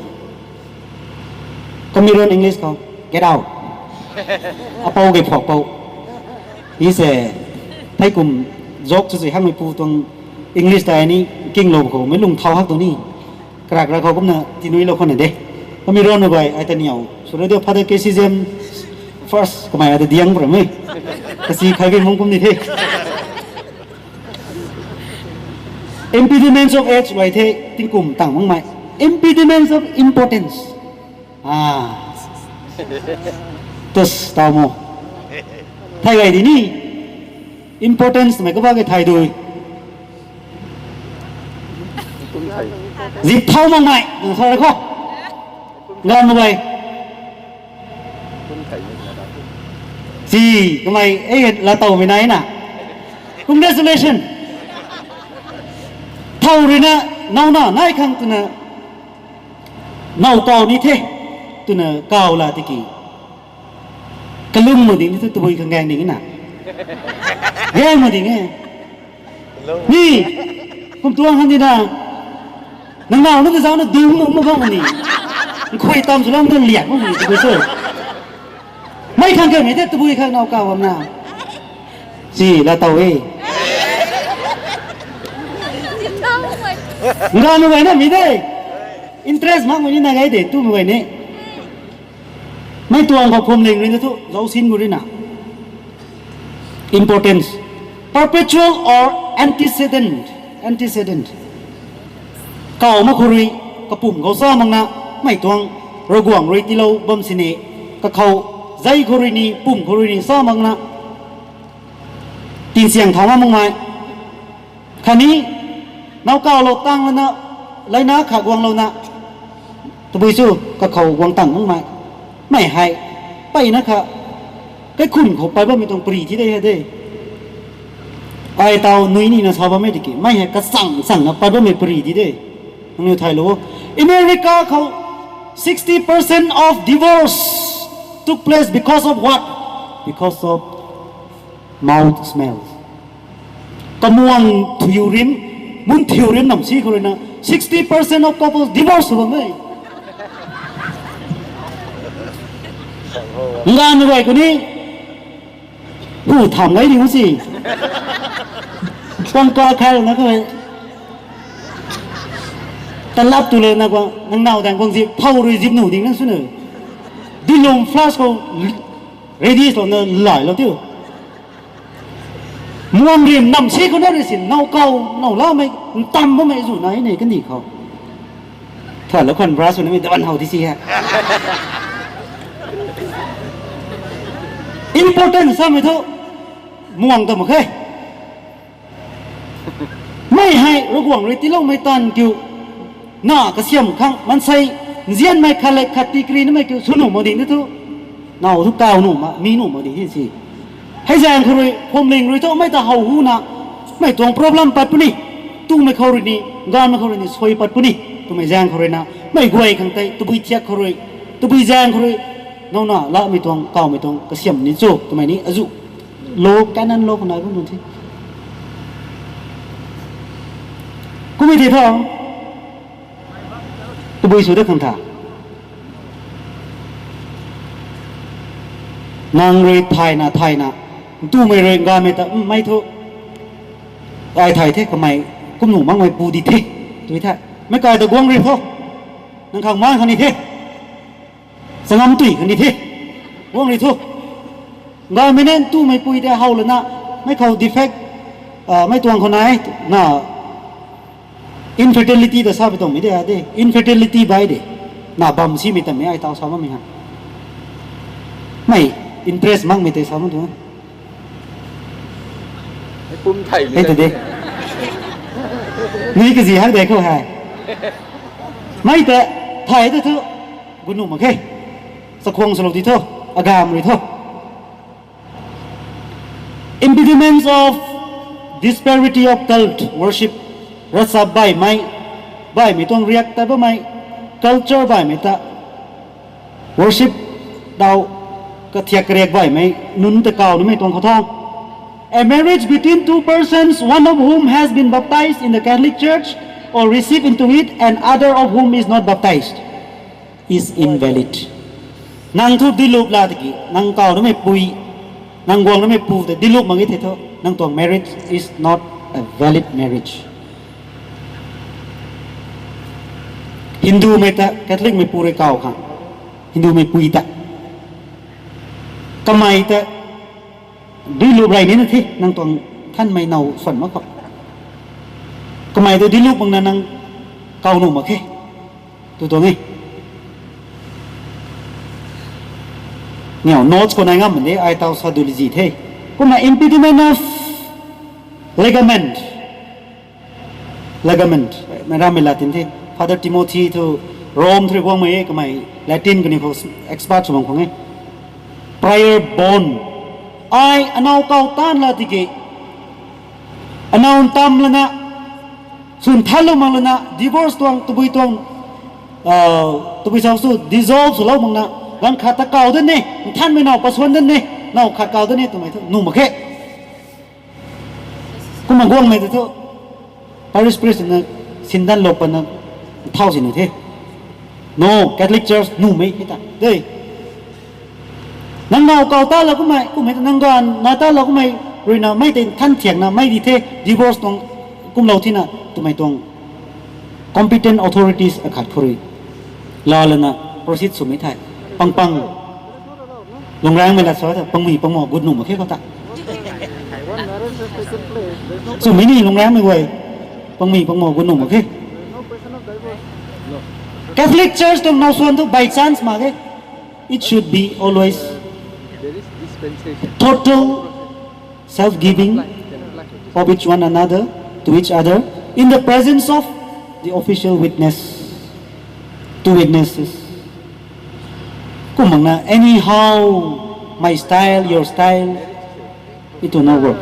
Kamiron English khou, get out. Apou ge phok pou. Ni se, thei kum joke chu zui hangmei pu tuang English ta ni kinglou khou, mei lung thau hak tu ni. Karak rak khou kumna tinui lou khou na de. Kamiron mei guay, ai ta niau. Sura de Father K C J M first, kamei ai ta diang pra mei. Kasi khai gei mung kum ni the. Impediments of age guay the, tingkum tang makmei. Impediments of importance. Ah. Tus, tau mo. Thay gay di ni. Importance mei kaba ke thay dui. Zip thau makmei, nang sa ra kho. Ngam mei guay. Si, kamei, eh, la tau mei nai na. Congratulations. Thau rui na, nau na, nai khang twna, nau kau ni the, twna kau la tiki. Kalum ma ding ni thu tabui khang gang ding na. Gang ma ding e. Ni, kum tuang han di na. Nang nau na zau na dung ma bang ni. Nkhui tam sw lam na liak ma ni tabui sw. Mei khang kei mei te tabui khang nau kau bam na. Si, la tau e. Nga nu gai na mi de. Interest mak mei ni na gai de, tu mei gai ni. Mei tuang khou phwamling rui na thu, zausin gu rui na. Importance. Perpetual or antecedent. Antecedent. Kau mak khou rui, kapum khou sa mak na, mei tuang, Ravguangc rui tiilou bam sini, kakhou, zai khou rui ni, pum khou rui ni, sa mak na. Tinsiang thau mak makmei. Khatni, nau kaulou tang lana, leina kha guanglou na. Tabui chu, kakhou guang tang makmei. Mei hei, peyna kha, kaikhun khou pat bammei tuang pari thi de hei de. Ai tau nui nina sa bammei tiki, mei hei kachang changna pat bammei pari thi de. Nangniw thay lo. America khou, sixty percent of divorce took place because of what? Because of mouth smells. Kamuang thiu rim, mun thiu rim nam si khou ruina, sixty percent of couples divorce bam e. Ngan rui kuni, hu tham gai ding si. Pangka khai na kha. Talap tu le na kwa, nang nau dang kong zip, thau rui zip nu ding nang sunu. Dilum flash ko, ready so na lai lo tiu. Muang rim nam si khou na ri sin, nau kau, nau lamei, ntam bammei zu nai nei kani khou. Tha lo khan bra sw na mi daban hau di si ha. Important samei thu, muang ta mak khe. Mei hei, Ravguangc rui tiiloumei taanv kiu, na kasiam khang, maansei, nzianmei khat le khat tikri namei kiu, sw nuh mak ding de thu. Nau thu kau nuh mak, mi nuh mak ding hi si. Hei zaeng khou rui, phwamling rui thu, mei ta how hu na, mei tuang problem pat puni, tumei khou rui ni, ganvmei khou rui ni, sui pat puni, twmei zaeng khou rui na, mei guay khang tei, tabui thiak khou rui, tabui zaeng khou rui, nau na, lamei tuang, kawmei tuang, kasiam ni cho, twmei ni, azu, lo, canon lo, khou nai bam nunc the. Kummei the tho, tabui sw de khang tha. Nang rui thayna, thayna, ntumei rui nganvmei ta, mm, mei thu, ai thay the, kamei, kum nuh makmei pu di the, tui the. Meic kai ta guang rui tho, nang khang man khang ni the. Changam tui khang ni the. Guang rui tho. Nganvmei ne ntumei pui tei how lana, mei khou defect, ah, mei tuang khou nai, na, infertility ta sa pi tuangmei de, de, infertility bai de. Na bam simei tammei ai tau sa bammei ha. Mei interest makmei tei sa bam tuang. Hei pum thay Hei ta de. Ni kazi hak de khou hei. Mei ta thay ta thu, gu nuh mak khe. Chakhwang swlou di tho, agam rui tho. Impediments of disparity of cult worship, ravchap baihmei, baihmei tuang riak ta bammei, culture baihmei ta, worship dau kathiak kariak baihmei, nunc ta kaw nimei tuang khou tho. A marriage between two persons, one of whom has been baptized in the Catholic Church or received into it, and other of whom is not baptized, is invalid. Nang thu dilup la tiki, nang kaw nimei pui, nang guang nimei pu ta dilup mak ge the tho, nang tuang marriage is not a valid marriage. Hindumei ta, Catholicmei pu rui kaw khang, Hindumei pui ta, kamei ta, duilup rey nina the, nang tuang nthanmei now swan mak khou. Kamei ta duilup makna nang kaw nuh mak khe. Tu tuang e. Niw, notes khou nai ngam de, ai tau sa dui li zi the. Kumna impediment of ligament. Ligament, mei rammei Latin the. Father Timothy thu Rome thu rui guangmei e, kamei Latin kaniw khou expert sw bam khang e. Prior born. Ai anaw kaw tan la tiki, anaw ntam lana, swn thanlou mak lana, divorce tuang, tabui tuang, ah, tabui sau sw dissolve swlou makna, ganv khat ta kaw dan e, nthanmei now pasuan dan e, now khat kaw dan e twmei thu nuh mak khe. Kumna guangmei ta thu, parish priest na sindan lou patna thau si nuh the. No, Catholic Church nuhmei hei ta de. Nang now kaw ta la kummei, kummei ta nang ganv na ta la kummei, ruina mei tei nthan thiakna mei di the, divorce tuang kumlou thina twmei tuang competent authorities akhat khou rui laa lana proceed swmei thei, pangpang, lungraengmei lat sa ta pangmei pangmo gut nuh mak khe khou ta. Swmei ni lungraengmei guay, pangmei pangmo gut nuh mak khe. Catholic Church tuang now swan tu by chance mak khe. It should be always total self-giving of each one another, to each other, in the presence of the official witness, two witnesses. Kum makna anyhow, my style, your style, it will not work.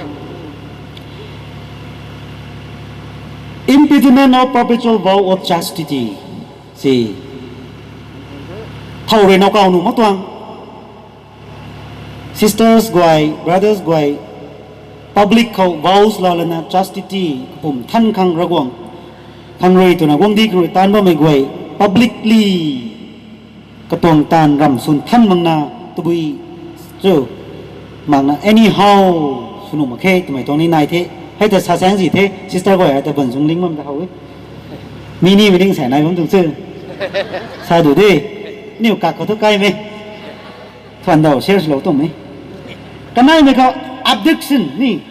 Impediment of perpetual vow of chastity. Si. Thow rui now kaw nuh mak tuang. Sisters guay, brothers guay, public khou vows laa lana chastity, kapum than khang Ravguangc khang rui twna guangcdic khang rui taanv bammei guay, publicly katuang taanv ramh swn than makna tabui chu makna anyhow sw nuh mak khe twmei tuang ni nai the. Hei ta sa saeng zi the, sister guay hei ta ban zung ling bam ta how e. Mi ni mi ding sa nai bam tuang chu. Sa du de. Niw kak khou thu kaimei. Thuan daw share swlou tuang e. Kanaimei khou abduction ni.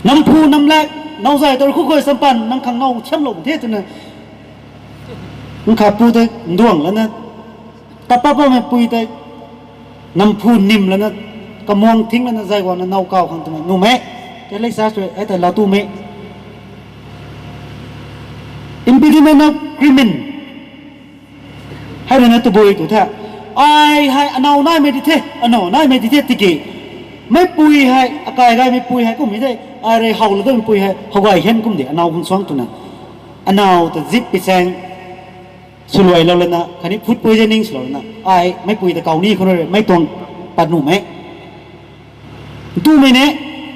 Namphu namlak, nowzay ta rui khukhuay sampan, nang khang now thiamlou the twna. Nkhat pu tei nduang lana, tapa bammei pui tei, namphu nim lana, kamuang thing lana zay guangna now kaw khang twmei nuh e. Tei lei sa sw e, tei laa tumei. Impediment of crimen. Hei rui na tabui tu the. Ai hei anaw naimei di the, anaw naimei di the tiki. Meipui hei, akai gaymei pui hei kummei de. Ai rui how la dammei pui hei, how gay hian kum de, anaw khang suang twna. Anaw ta zip pi chaeng, swluailou lana, khatni food poisoning swlou lana. Ai, meipui ta kaw ni khou rui, mei tuang pat nuhmei. Ntumei ne,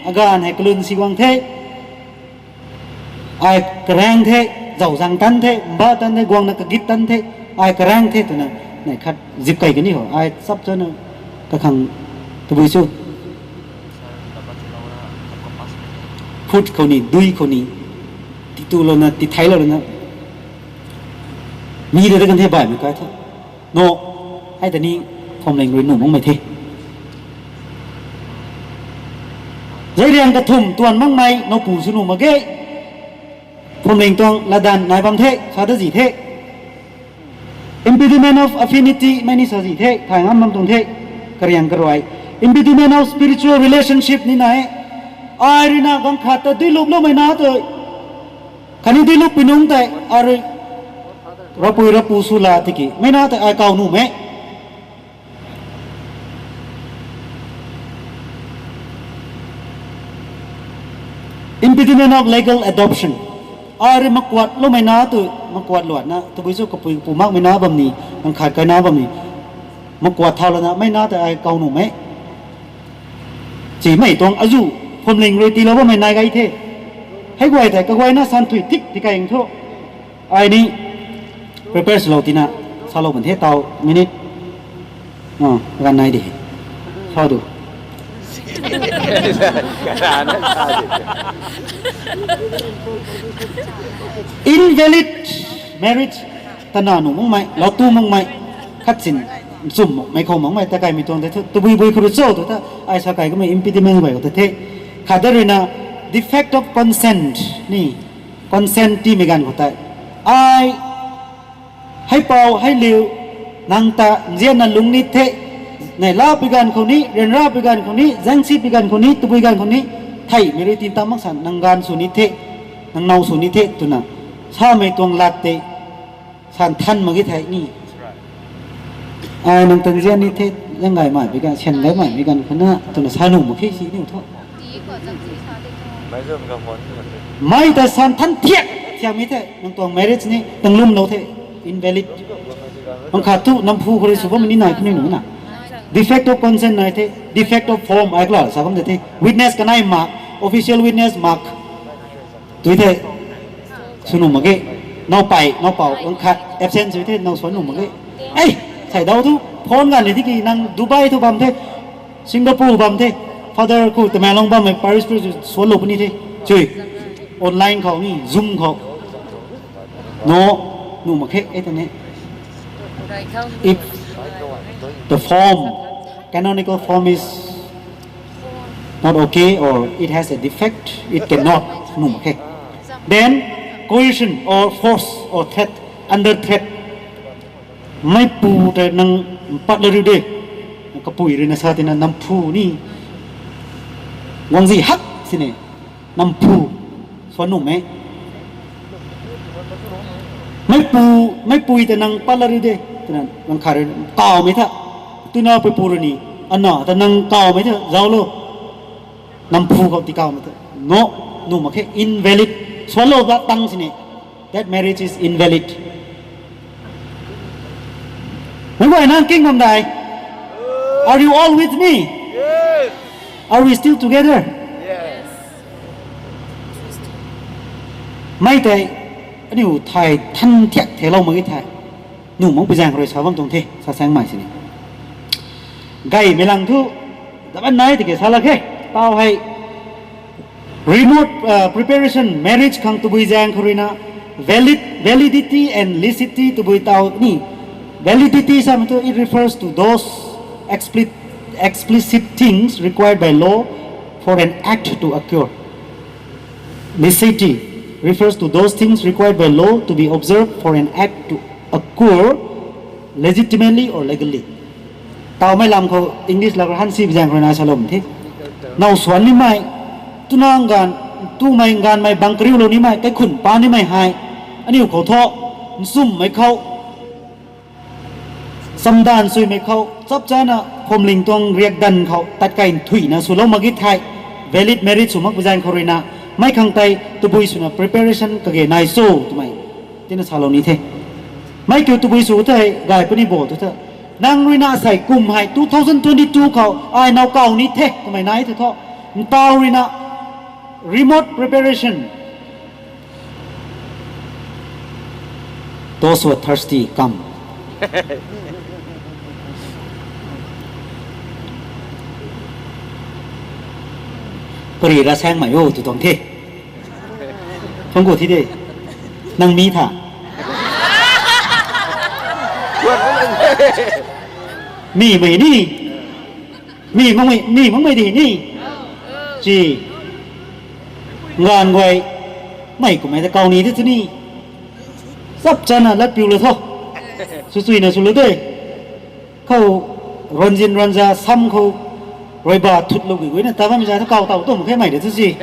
aganv hei kalun si guang the. Ai karaeng the, zauc zang tan the, mba tan the, guangna kagit tan the, ai karaeng the twna, nei khat zip kai kani ho, ai chap chana kakhang tabui chu. Food khou ni, dui khou ni, titulouna, titheilou lana, mi de kan the baihmei kai the. No, hei ta ni phuamling rui nuh makmei the. Zai riang kathumh tuan makmei, nowpu sw nuh mak ge. Phuamling tuang latdanv nai bam the, sa da zi the. Impediment of affinity, mei ni sa zi the, thay ngam bam tuang the, kariang karuai. Impediment of spiritual relationship ni nai. Ai rui na ganv khat ta duilup loumei na tei, khatni duilup pi nungc tei, ai rui, ravpui ravpu sw la tiki, mei na tei ai kaw nuhmei. Impediment of legal adoption. Ai rui makuat loumei na tei, makuat luatna, tabui chu kapui kapu makmei na bam ni, ganv khat kai na bam ni, makuat thau lana, mei na tei ai kaw nuhmei. Chimei tuang azu, phuamling rui tiilou bammei nai gay the. Hei guay tei, kaguayna san thui thik ti kai thu. Ai ni, prepare swlou tina, salou bam the tau, minute. Ganv nai di. Sa du. Invalid marriage, tana nuh makmei, lau tu makmei, khat sin, nchumh makmei khou makmei, ta kaimei tuang tei thu, tabui bui khou rui cho tu ta, ai sa kai kamei impediment guay khou ta the. Khat da rui na, defect of consent ni, consent timei ganv khou tei. Ai, hei pou, hei liu, nang ta nzianna lungc ni the, neihla pi ganv khou ni, ryanra pi ganv khou ni, zaengsi pi ganv khou ni, tabui ganv khou ni, theihmei rui tin tam mak san, nang ganv sw ni the, nang now sw ni the twna, samei tuang lat tei, san than mak ge thei ni. Ai nang ta nzian ni the, zaeng gaymei pi ganv, syan gaymei pi ganv khou na, twna sa nuh mak khe si niw thu. Mei ta san than thiak, thiakmei the, nang tuang marriage ni, nang lwmlou the, invalid. Ganv khat thu, namphu khou rui sw bammei ni nai puni nuh na. Defect of consent nai the, defect of form, ai kala sa bam de the. Witness kanei mak, official witness mak. Tui the, sw nuh mak ge, now pei, now pou, ganv khat, absent sw the, now sw nuh mak ge. Ei, sei dau thu, phone ganv ni tiki nang Dubai thu bam the, Singapore bam the, father khou Tamenglong bammei parish priest sw lou puni the, chui, online khou ni, Zoom khou. No, nuh mak khe, ei ta ne. If the form, canonical form is not okay or it has a defect, it cannot, nuh mak khe. Then, coercion or force or threat, under threat. Meipu tei nang mpat la riu de. Kapui rui na sa tina namphu ni. Guangcdic hak sini. Namphu. Sw nuhmei. Meipu, meipui tei nang pat la riu de. Nang khat rui kawmei tha, tuna puipu rui ni, ana ta nang kawmei tha zauc lo. Namphu khou ti kawmei tha, no, nuh mak khe, invalid. Suanlou ba tang sini, that marriage is invalid. Meic guayna king bam dai? Are you all with me? Are we still together? Mei tei, aniu thay than thiak theilou mak e thei, nuh mak pi zaeng rui sa bam tuang the, sa saengmei sini. Gaymei lang thu, daban nai tiki sa lak khe, tau hei, remote uh, preparation, marriage khang tabui zaeng khou ruina, valid, validity and licity tabui tau ni. Validity samei thu, it refers to those expli-, explicit things required by law for an act to occur. Licity refers to those things required by law to be observed for an act to occur legitimately or legally. Tawmei lam khou English lak rui hansi bi zaeng khou ruina salou the. Now suan nimei, tuna nganv, tumei nganvmei bang kariulou nimei, kaikhunc pa nimei hei, aniu khou thu, nchummei khou, chamdanv suimei khou, chapchana phuamling tuang riakdanv khou tat kai nthuihna swlou mak e thei, valid marriage sw mak pi zaeng khou ruina, mei khang tei tabui swna preparation kage nai cho twmei tina salou ni the. Mei kiu tabui sw thei gay puni bo tu the. Nang ruina sei kum hei two thousand twenty-two khou ai now kaw ni the twmei nai the thu, ntaw ruina remote preparation. Those who are thirsty, come. Pari ra saengmei o tu tuang the. Phang gu thi de. Nang mi tha. Mi mei ni. Mi makmei, mi makmei di ni. Ci. Nganv guay. Mei kummei ta kaw ni de tu ni. Chapchana lat piu lou tho. Sw chuina swlou de. Khou ruanzin ruanza sam khou ruiba thutlou gui guina ta bammei za thu kaw taw tum khe mei de tu si.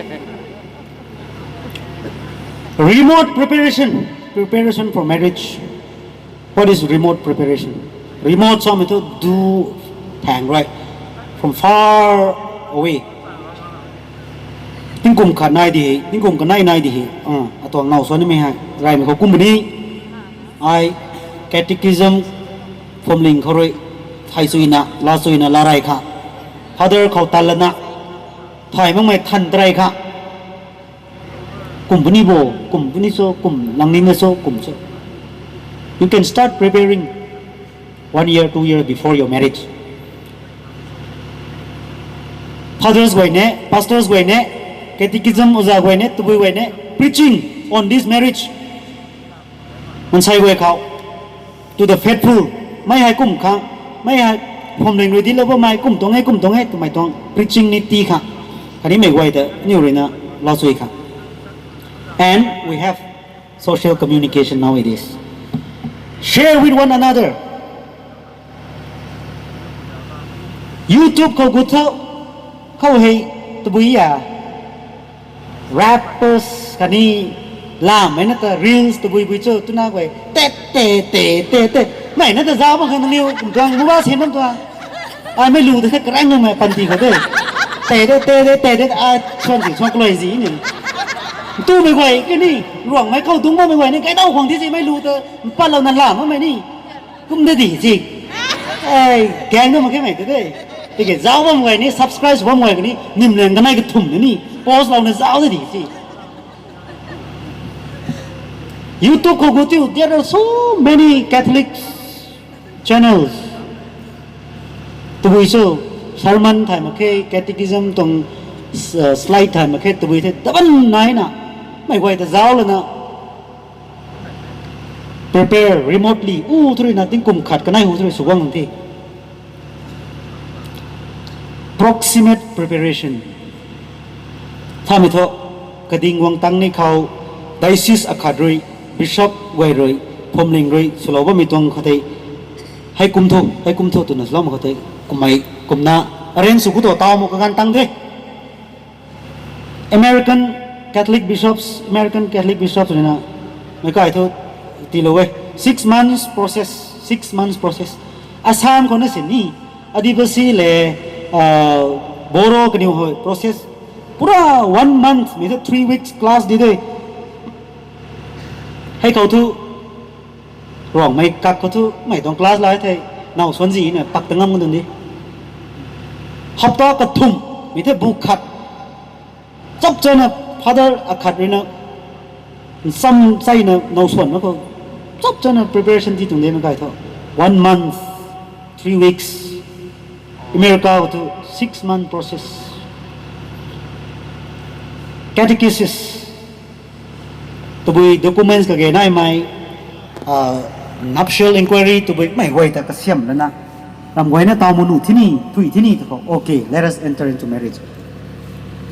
Remote preparation, preparation for marriage. What is remote preparation? Remote samei thu du thaeng rui, from far away. Tingkum khat nai di hei, tingkum kanei nai di hei, atuang now suan nimei hei, reymei khou kum puni. Ai catechism phuamling khou rui, thei chuina, la chuina, la rey kha. Father khou tan lana, thay makmei than tarey kha. Kum puni bo, kum puni cho, kum lang nina cho, kum cho. You can start preparing one year, two year before your marriage. Fathers guay ne, pastors guay ne, catechism oza guay ne, tabui guay ne, preaching on this marriage. Mansei guay khou, to the faithful, mei hei kum khang, mei hei phuamling rui dilou bammei kum tuang e, kum tuang e twmei tuang preaching ni tii khang, khatni mei guay ta aniu ruina lau chui khang. And we have social communication nowadays. Share with one another. YouTube khou gut tho, khou hei tabui a, rappers khatni lamhmei na ta reels tabui bui cho twna guay tet te te te te, mei na ta zauc bam khang nangniw tuang bu ba sin bam tuang. Ai mei lu de the karang nangmei panty khou de, te de te de te de, ai suan si suan kalui zi ni. Tumei guay kani, ruangmei khou dungc bammei guay ni kaidau khwang thi si mei lu ta, mpatlouna lamh bammei ni. Kum de di si. Ai, gang na mak khe mei te de. Tiki zauc bam guay ni, subscribe bam guay ni, nimlang kanei kathumh ni, post louna zauc de di si. YouTube khou gut tiu, there are so many Catholic channels. Tabui cho, sermon thay mak khe, catechism tuang, uh, slide thay mak khe, tabui the, taban naina. Mei guay ta zauc lana, prepare remotely, u thu ruina tingkum khat kanei hu thu rui sw guang the. Proximate preparation. Thamei thu, kading guang tang ni khou, diocese akhat rui, bishop guay rui, phuamling rui swlou bammei tuang khou tei, hei kum thu, hei kum thu twna swlou mak khou tei, kummei, kumna, arrange sw khou tu taw mak kaganv tang de. American Catholic bishops, American Catholic bishops ruina, meic kai thu tiilou e, six months process. six months process. Assam khou na sini, Adivasi le, uh, Boro kaniw hei process. Pura one month, mi the three weeks class di de. Hei khou thu, Ruangmei kak khou thu, mei tuang class lai the, now swan zi na pak ta ngam kan di. Hapta kathum, mi the bu khat. Chap chana father akhat rui na, sam chai na now swan na khou. Chap chana preparation di tuang de mei kai tho. One month, three weeks. America khou thu six month process. Catechesis. Tabui documents kage nai mei, uh, nuptial inquiry tabui mei guay ta kasiam lana. Ram guay na tau manu thini, thui thini ta khou. Okay, let us enter into marriage.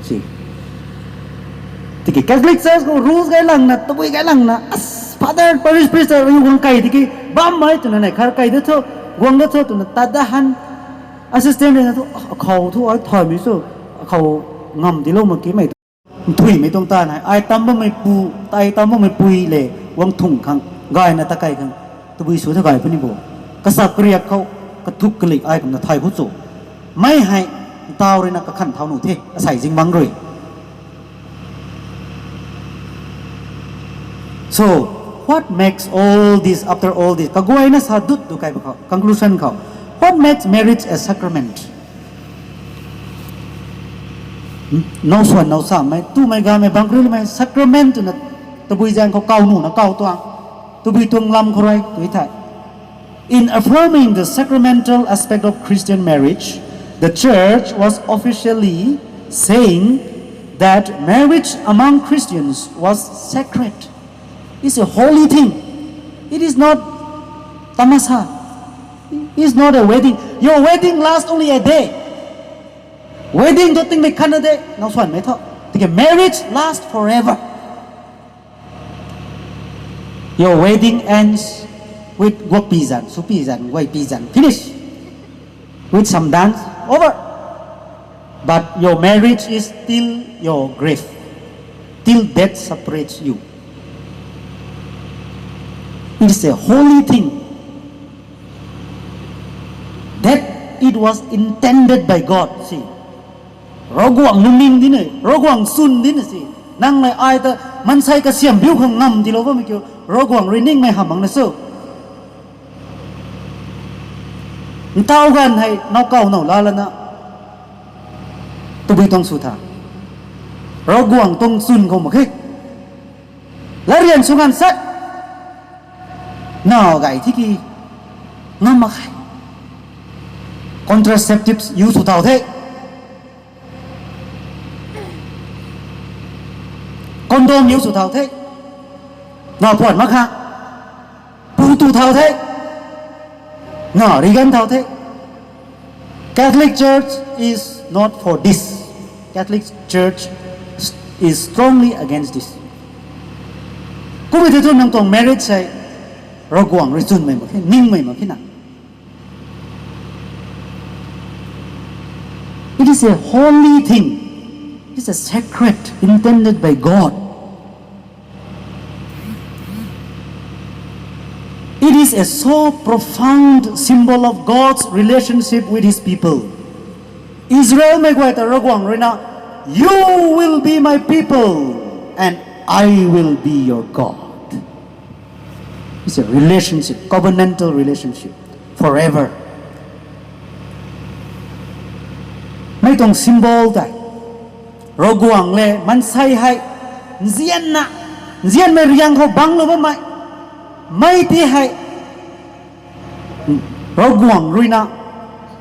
Si. Tiki Catholic Church khou rules gay lang na, tabui gay lang na, as father, parish priest, riu guang kai tiki, bam mai tuna nai khar kai da tho, guang da tho tuna tat da han, assistant na tho, ah, khou thu ai thai mi so, khou ngam di lo ma ki mei. Nthuimei tuang ta nai, ai tam bammei pu, ai tam bammei pui le, guang thung khang, gay na ta kai khang, tabui sw ta gay puni bo. Kasak kariak khou, kathuk kalik ai kumna thai hu cho. Mei hei, ntau rui na kakhan thau nu the, asai zingbangc rui. So, what makes all this, after all this? Kaguayna sa dut du kai ba khou, conclusion khou. What makes marriage a sacrament? Now swan, now samei, tumei gamei, bangkri lumei, sacrament twna, tabui zaeng khou kau nu na kau tuang, tabui tuang lam khou rui, tui thai. In affirming the sacramental aspect of Christian marriage, the Church was officially saying that marriage among Christians was sacred. It's a holy thing. It is not tamasa. It's not a wedding. Your wedding lasts only a day. Wedding tu tingmei khat na de, now swan mei tho. Tiki marriage lasts forever. Your wedding ends with guak pi zan, su pi zan, guay pi zan. Finish. With some dance, over. But your marriage is till your grave, till death separates you. It is a holy thing that it was intended by God. Si, Ravguangc lungning di na, Ravguangc chwn di na si. Nang mei ai ta mansei kasiam biu khang ngam di lo bammei kiu, Ravguangc rui ningmei hamh mak na su. Ntau ganv hei now kau now la lana, tabui tuang sw tha, Ravguangc tuang chwn khou mak khe. Latryan sw ganv sat, na gay thi ki, ngam mak khe. Contraceptives use sw thau the. Condom use sw thau the. Na puan mak kha. Pu tu thau the. Na rigan thau the. Catholic Church is not for this. Catholic Church is strongly against this. Kummei the thu nang tuang marriage hei Ravguangc rui chwnmei mak khe, ningmei mak khe na. It is a holy thing. It is a sacred intended by God. It is a so profound symbol of God's relationship with his people. Israelmei guay ta Ravguangc rui na, "You will be my people and I will be your God." It's a relationship, covenantal relationship, forever. Mei tuang symbol tei, Ravguangc le maansei hei nzianna, nzianmei riang khou bangclou bammei, mei ti hei Ravguangc rui na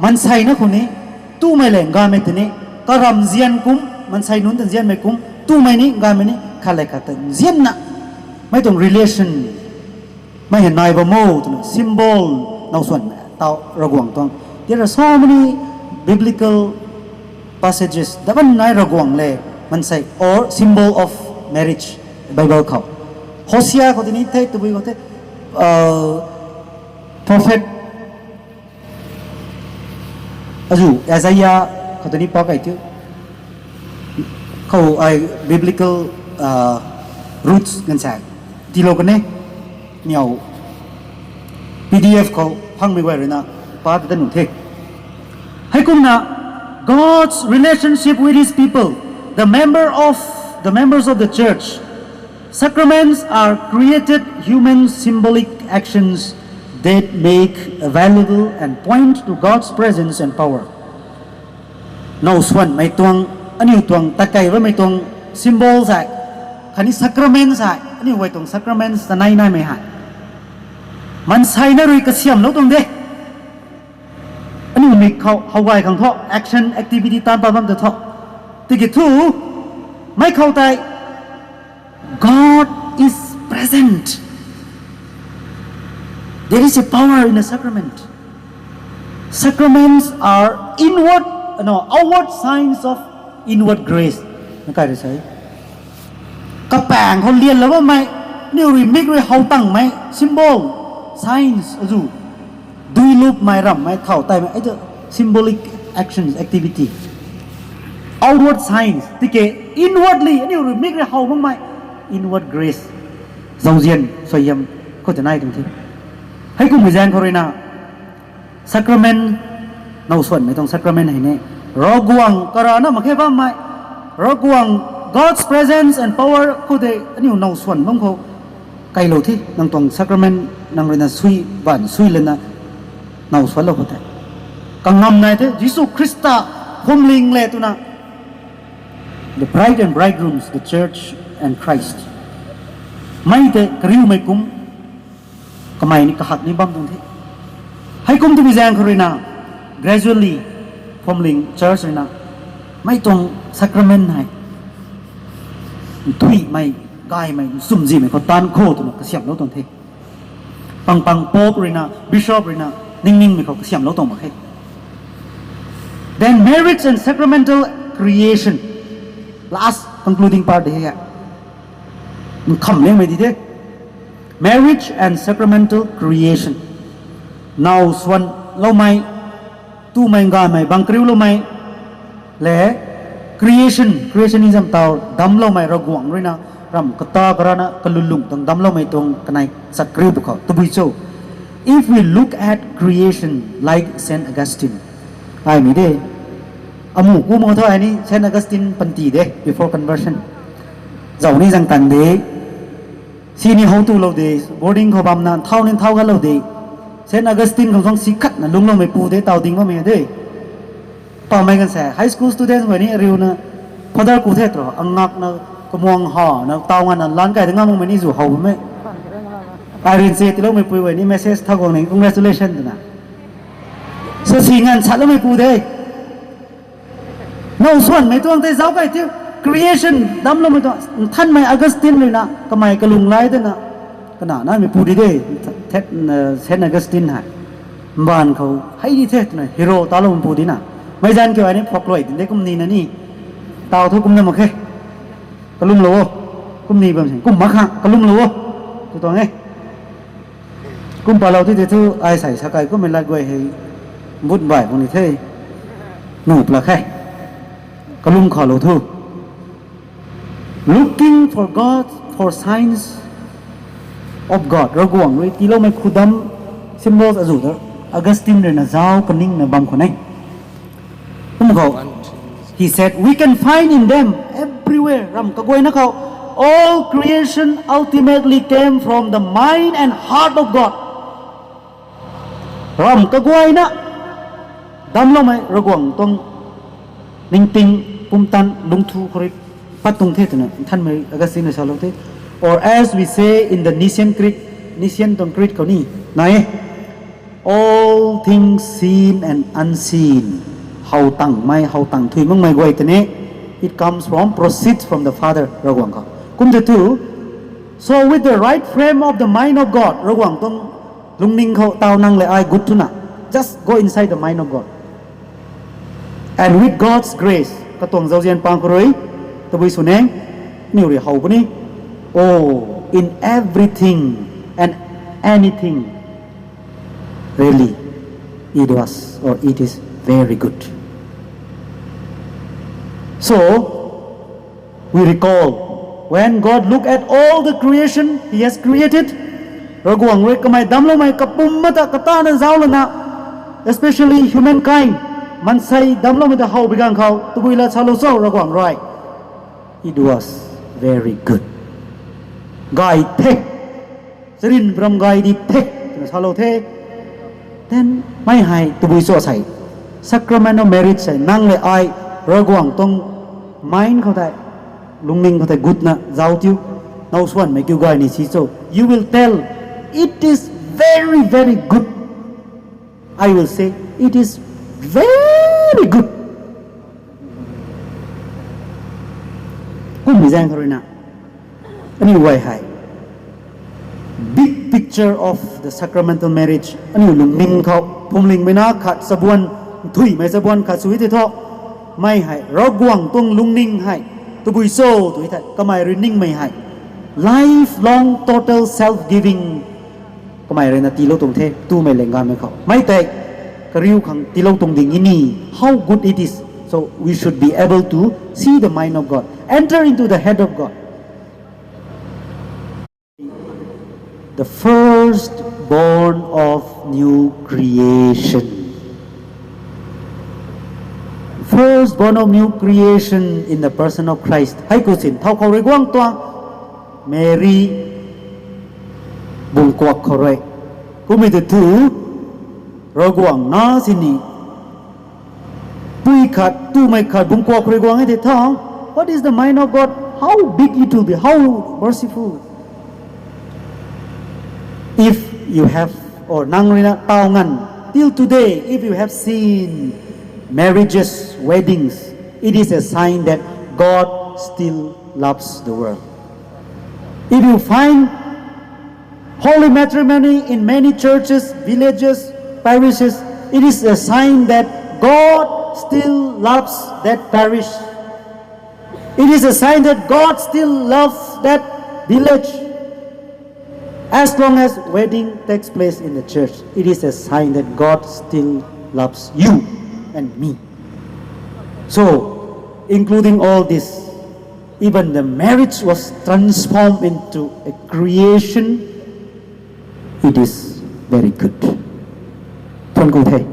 maansei na khou ni, tumei le gaymei tei ni, karam nzian kum, maansei nunc ta nzianmei kum, tumei ni gaymei ni khat le khat ta nzianna, mei tuang relation mei hei nai bam o twna symbol now swan tau Ravguangc tuang. There are so many biblical passages, daban nai Ravguangc le maansei or symbol of marriage, Bible khou. Hosea khou tei ni the, tabui khou the, prophet azu Isaiah khou tei ni pak kai tu. Khou ai biblical roots ganv sa tiilou kan e, miau P D F khou phangmei guay ruina pa ta nuh the. Heikumna God's relationship with his people, the member of the members of the church, sacraments are created human symbolic actions that make available and point to God's presence and power. Now swanmei tuang, aniu tuang tatkei bammei tuang symbol sai, khatni sacrament sai, aniu guay tuang sacrament ta nai naimei hei mansei na rui kasiamlou tuang de. Aniu mik khou how gay khang thu, action, activity taanc pat bam ta thu. Tiki thu, mei khou tei, God is present. There is a power in a sacrament. Sacraments are inward, no, outward signs of inward grace. Na kai rui sa e. Kapaeng khou lianlou bammei, aniu rui mik rui how tangmei, symbol, signs, azu. Dui lupmei, ramhmei, thau taimei, ai tu symbolic actions, activity. Outward signs, tiki inwardly, aniu rui mik rui how makmei, inward grace. Zauzian, suaihiam, khou ta nai tuang the. Heikumhmei zaeng khou ruina, sacrament, now swanmei tuang sacrament hei ni, Ravguangc karana mak khe bammei, Ravguangc, God's presence and power khou tei aniu now swan bam khou, kailou the, nang tuang sacrament, nang ruina sui, baanv sui lana, now swanlou khou tei. Kangam nai the, Jisu Khrista, phwamling le twna, the bride and bridegrooms, the church and Christ. Mei tei kariumei kum, kamei ni kahak ni bam tuang the. Heikum twmei zaeng khou ruina, gradually, phwamling church ruina, mei tuang sacrament hei, nthuihmei, gaymei, nchumzihmei khou taanc khou twna kasiamhlou tuang the. Pangpang pope ruina, bishop ruina, ningningmei khou kasiamhlou tuang mak khe. Then marriage and sacramental creation. Last concluding part de hei. Nkham liangmei di the. Marriage and sacramental creation. Now swanloumei, tumei gaymei, bang kariuloumei, le creation, creationism tau damcloumei Ravguangc ruina, ramh kata karana kalulung tuang damcloumei tuang kanei chakriu bu khou tabui cho. If we look at creation like Saint Augustine, aimei de, amu ku mak thu ai ni Saint Augustine panty de, before conversion. Zau ni zang tang de, si ni how tulou de, boarding khou bamna thau ni thau galou de. Saint Augustine khang suang si khatna lungcloumeipu de, tau ding bammei de. Pamei kan sa, high school students guay ni ariuna, father ku the tro, angakna, kamuang hana, tau ngana lan kai de ngam makmei ni zu how bammei. Ai rin se tiiloumeipu guay ni message tha guang ni, congratulation twna. So si ngan satloumeipu de. Now swanmei tuang tei zauc kai tiu, creation damcloumei tuang, nthanmei Augustine ruina, kamei kalung lai dana, kana nameipu di de, Saint Augustine hei. Mbaanv khou, hei di the twna, hero taloumeipu di na. Mei zanc kiu ai ni phokluai din de kum nina ni. Tau thu kumna mak khe. Kalumlou o. Kum ni bam sin, kum mak khang, kalumlou o. Tu tuang e. Kum palou ti tei thu, ai sei sakai kummei lat guay hei, but bai bang ni the. Nu pla khe. Kalum khalou thu. Looking for God, for signs of God. Ravguangc rui tiiloumei khudam, symbols azu ta, Augustine ruina zauc kaningna bam khou ne. Kum khou, he said, we can find in them everywhere. Ramh kaguayna khou, all creation ultimately came from the mind and heart of God. Ramh kaguayna, damcloumei Ravguangc tuang ningting, pumtan, lungthu khou rui pat tuang the twna nthanmei Augustine na salou the. Or as we say in the Nicene Creed, Nicene tuang Creed khou ni nai e, all things seen and unseen. How tangmei, how tang thui makmei guay tei ni, it comes from, proceeds from the Father, Ravguangc khou. Kum tei thu, so with the right frame of the mind of God, Ravguangc tuang lungning khou tau nang le ai gut thuna, just go inside the mind of God. And with God's grace, katuang zauzian pang khou rui, tabui sw neng, aniu rui how puni. Oh, in everything and anything, really, it was or it is very good. So, we recall, when God look at all the creation He has created, Ravguangc rui kamei damcloumei kapwm ma ta katana zauc lana, especially humankind, maansei damcloumei ta how bi ganv khou tabui la salou cho Ravguangc rui? It was very good. Gay the. Charyn ram gay di the twna salou the. Then mei hei tabui cho sei, sacrament of marriage sei nang le ai Ravguangc tuang mind khou tei, lungning khou tei gutna zauc tiu. Now swanmei kiu gay ni si cho, you will tell, it is very, very good. I will say, it is very good. Kummei zaeng khou rui na, aniu guay hei big picture of the sacramental marriage aniu lungning khou phuamlingmei na khat chabuan, nthuihmei chabuan khat sw e tei thu, mei hei Ravguangc tuang lungning hei tabui cho tw thei kamei rui ningmei hei lifelong total self-giving kamei rui na tiilou tuang the twmei leng ganmei khou mei tei kariu khang tiilou tuang ding e ni. How good it is. So we should be able to see the mind of God, enter into the head of God. The firstborn of new creation. Firstborn of new creation in the person of Christ. Hei kou sin thau khou rui guang tuang Mary bungkuak khou rui. Kummei tu thu Ravguangc na sini pui khat, twmei khat bungkuak khou rui guang e tei tha. What is the mind of God? How big it will be, how merciful. If you have, or nang rui na taw nganv, till today, if you have seen marriages, weddings, it is a sign that God still loves the world. If you find holy matrimony in many churches, villages, parishes, it is a sign that God still loves that parish. It is a sign that God still loves that village. As long as wedding takes place in the church, it is a sign that God still loves you and me. So, including all this, even the marriage was transformed into a creation. It is very good. Thuanc ku the.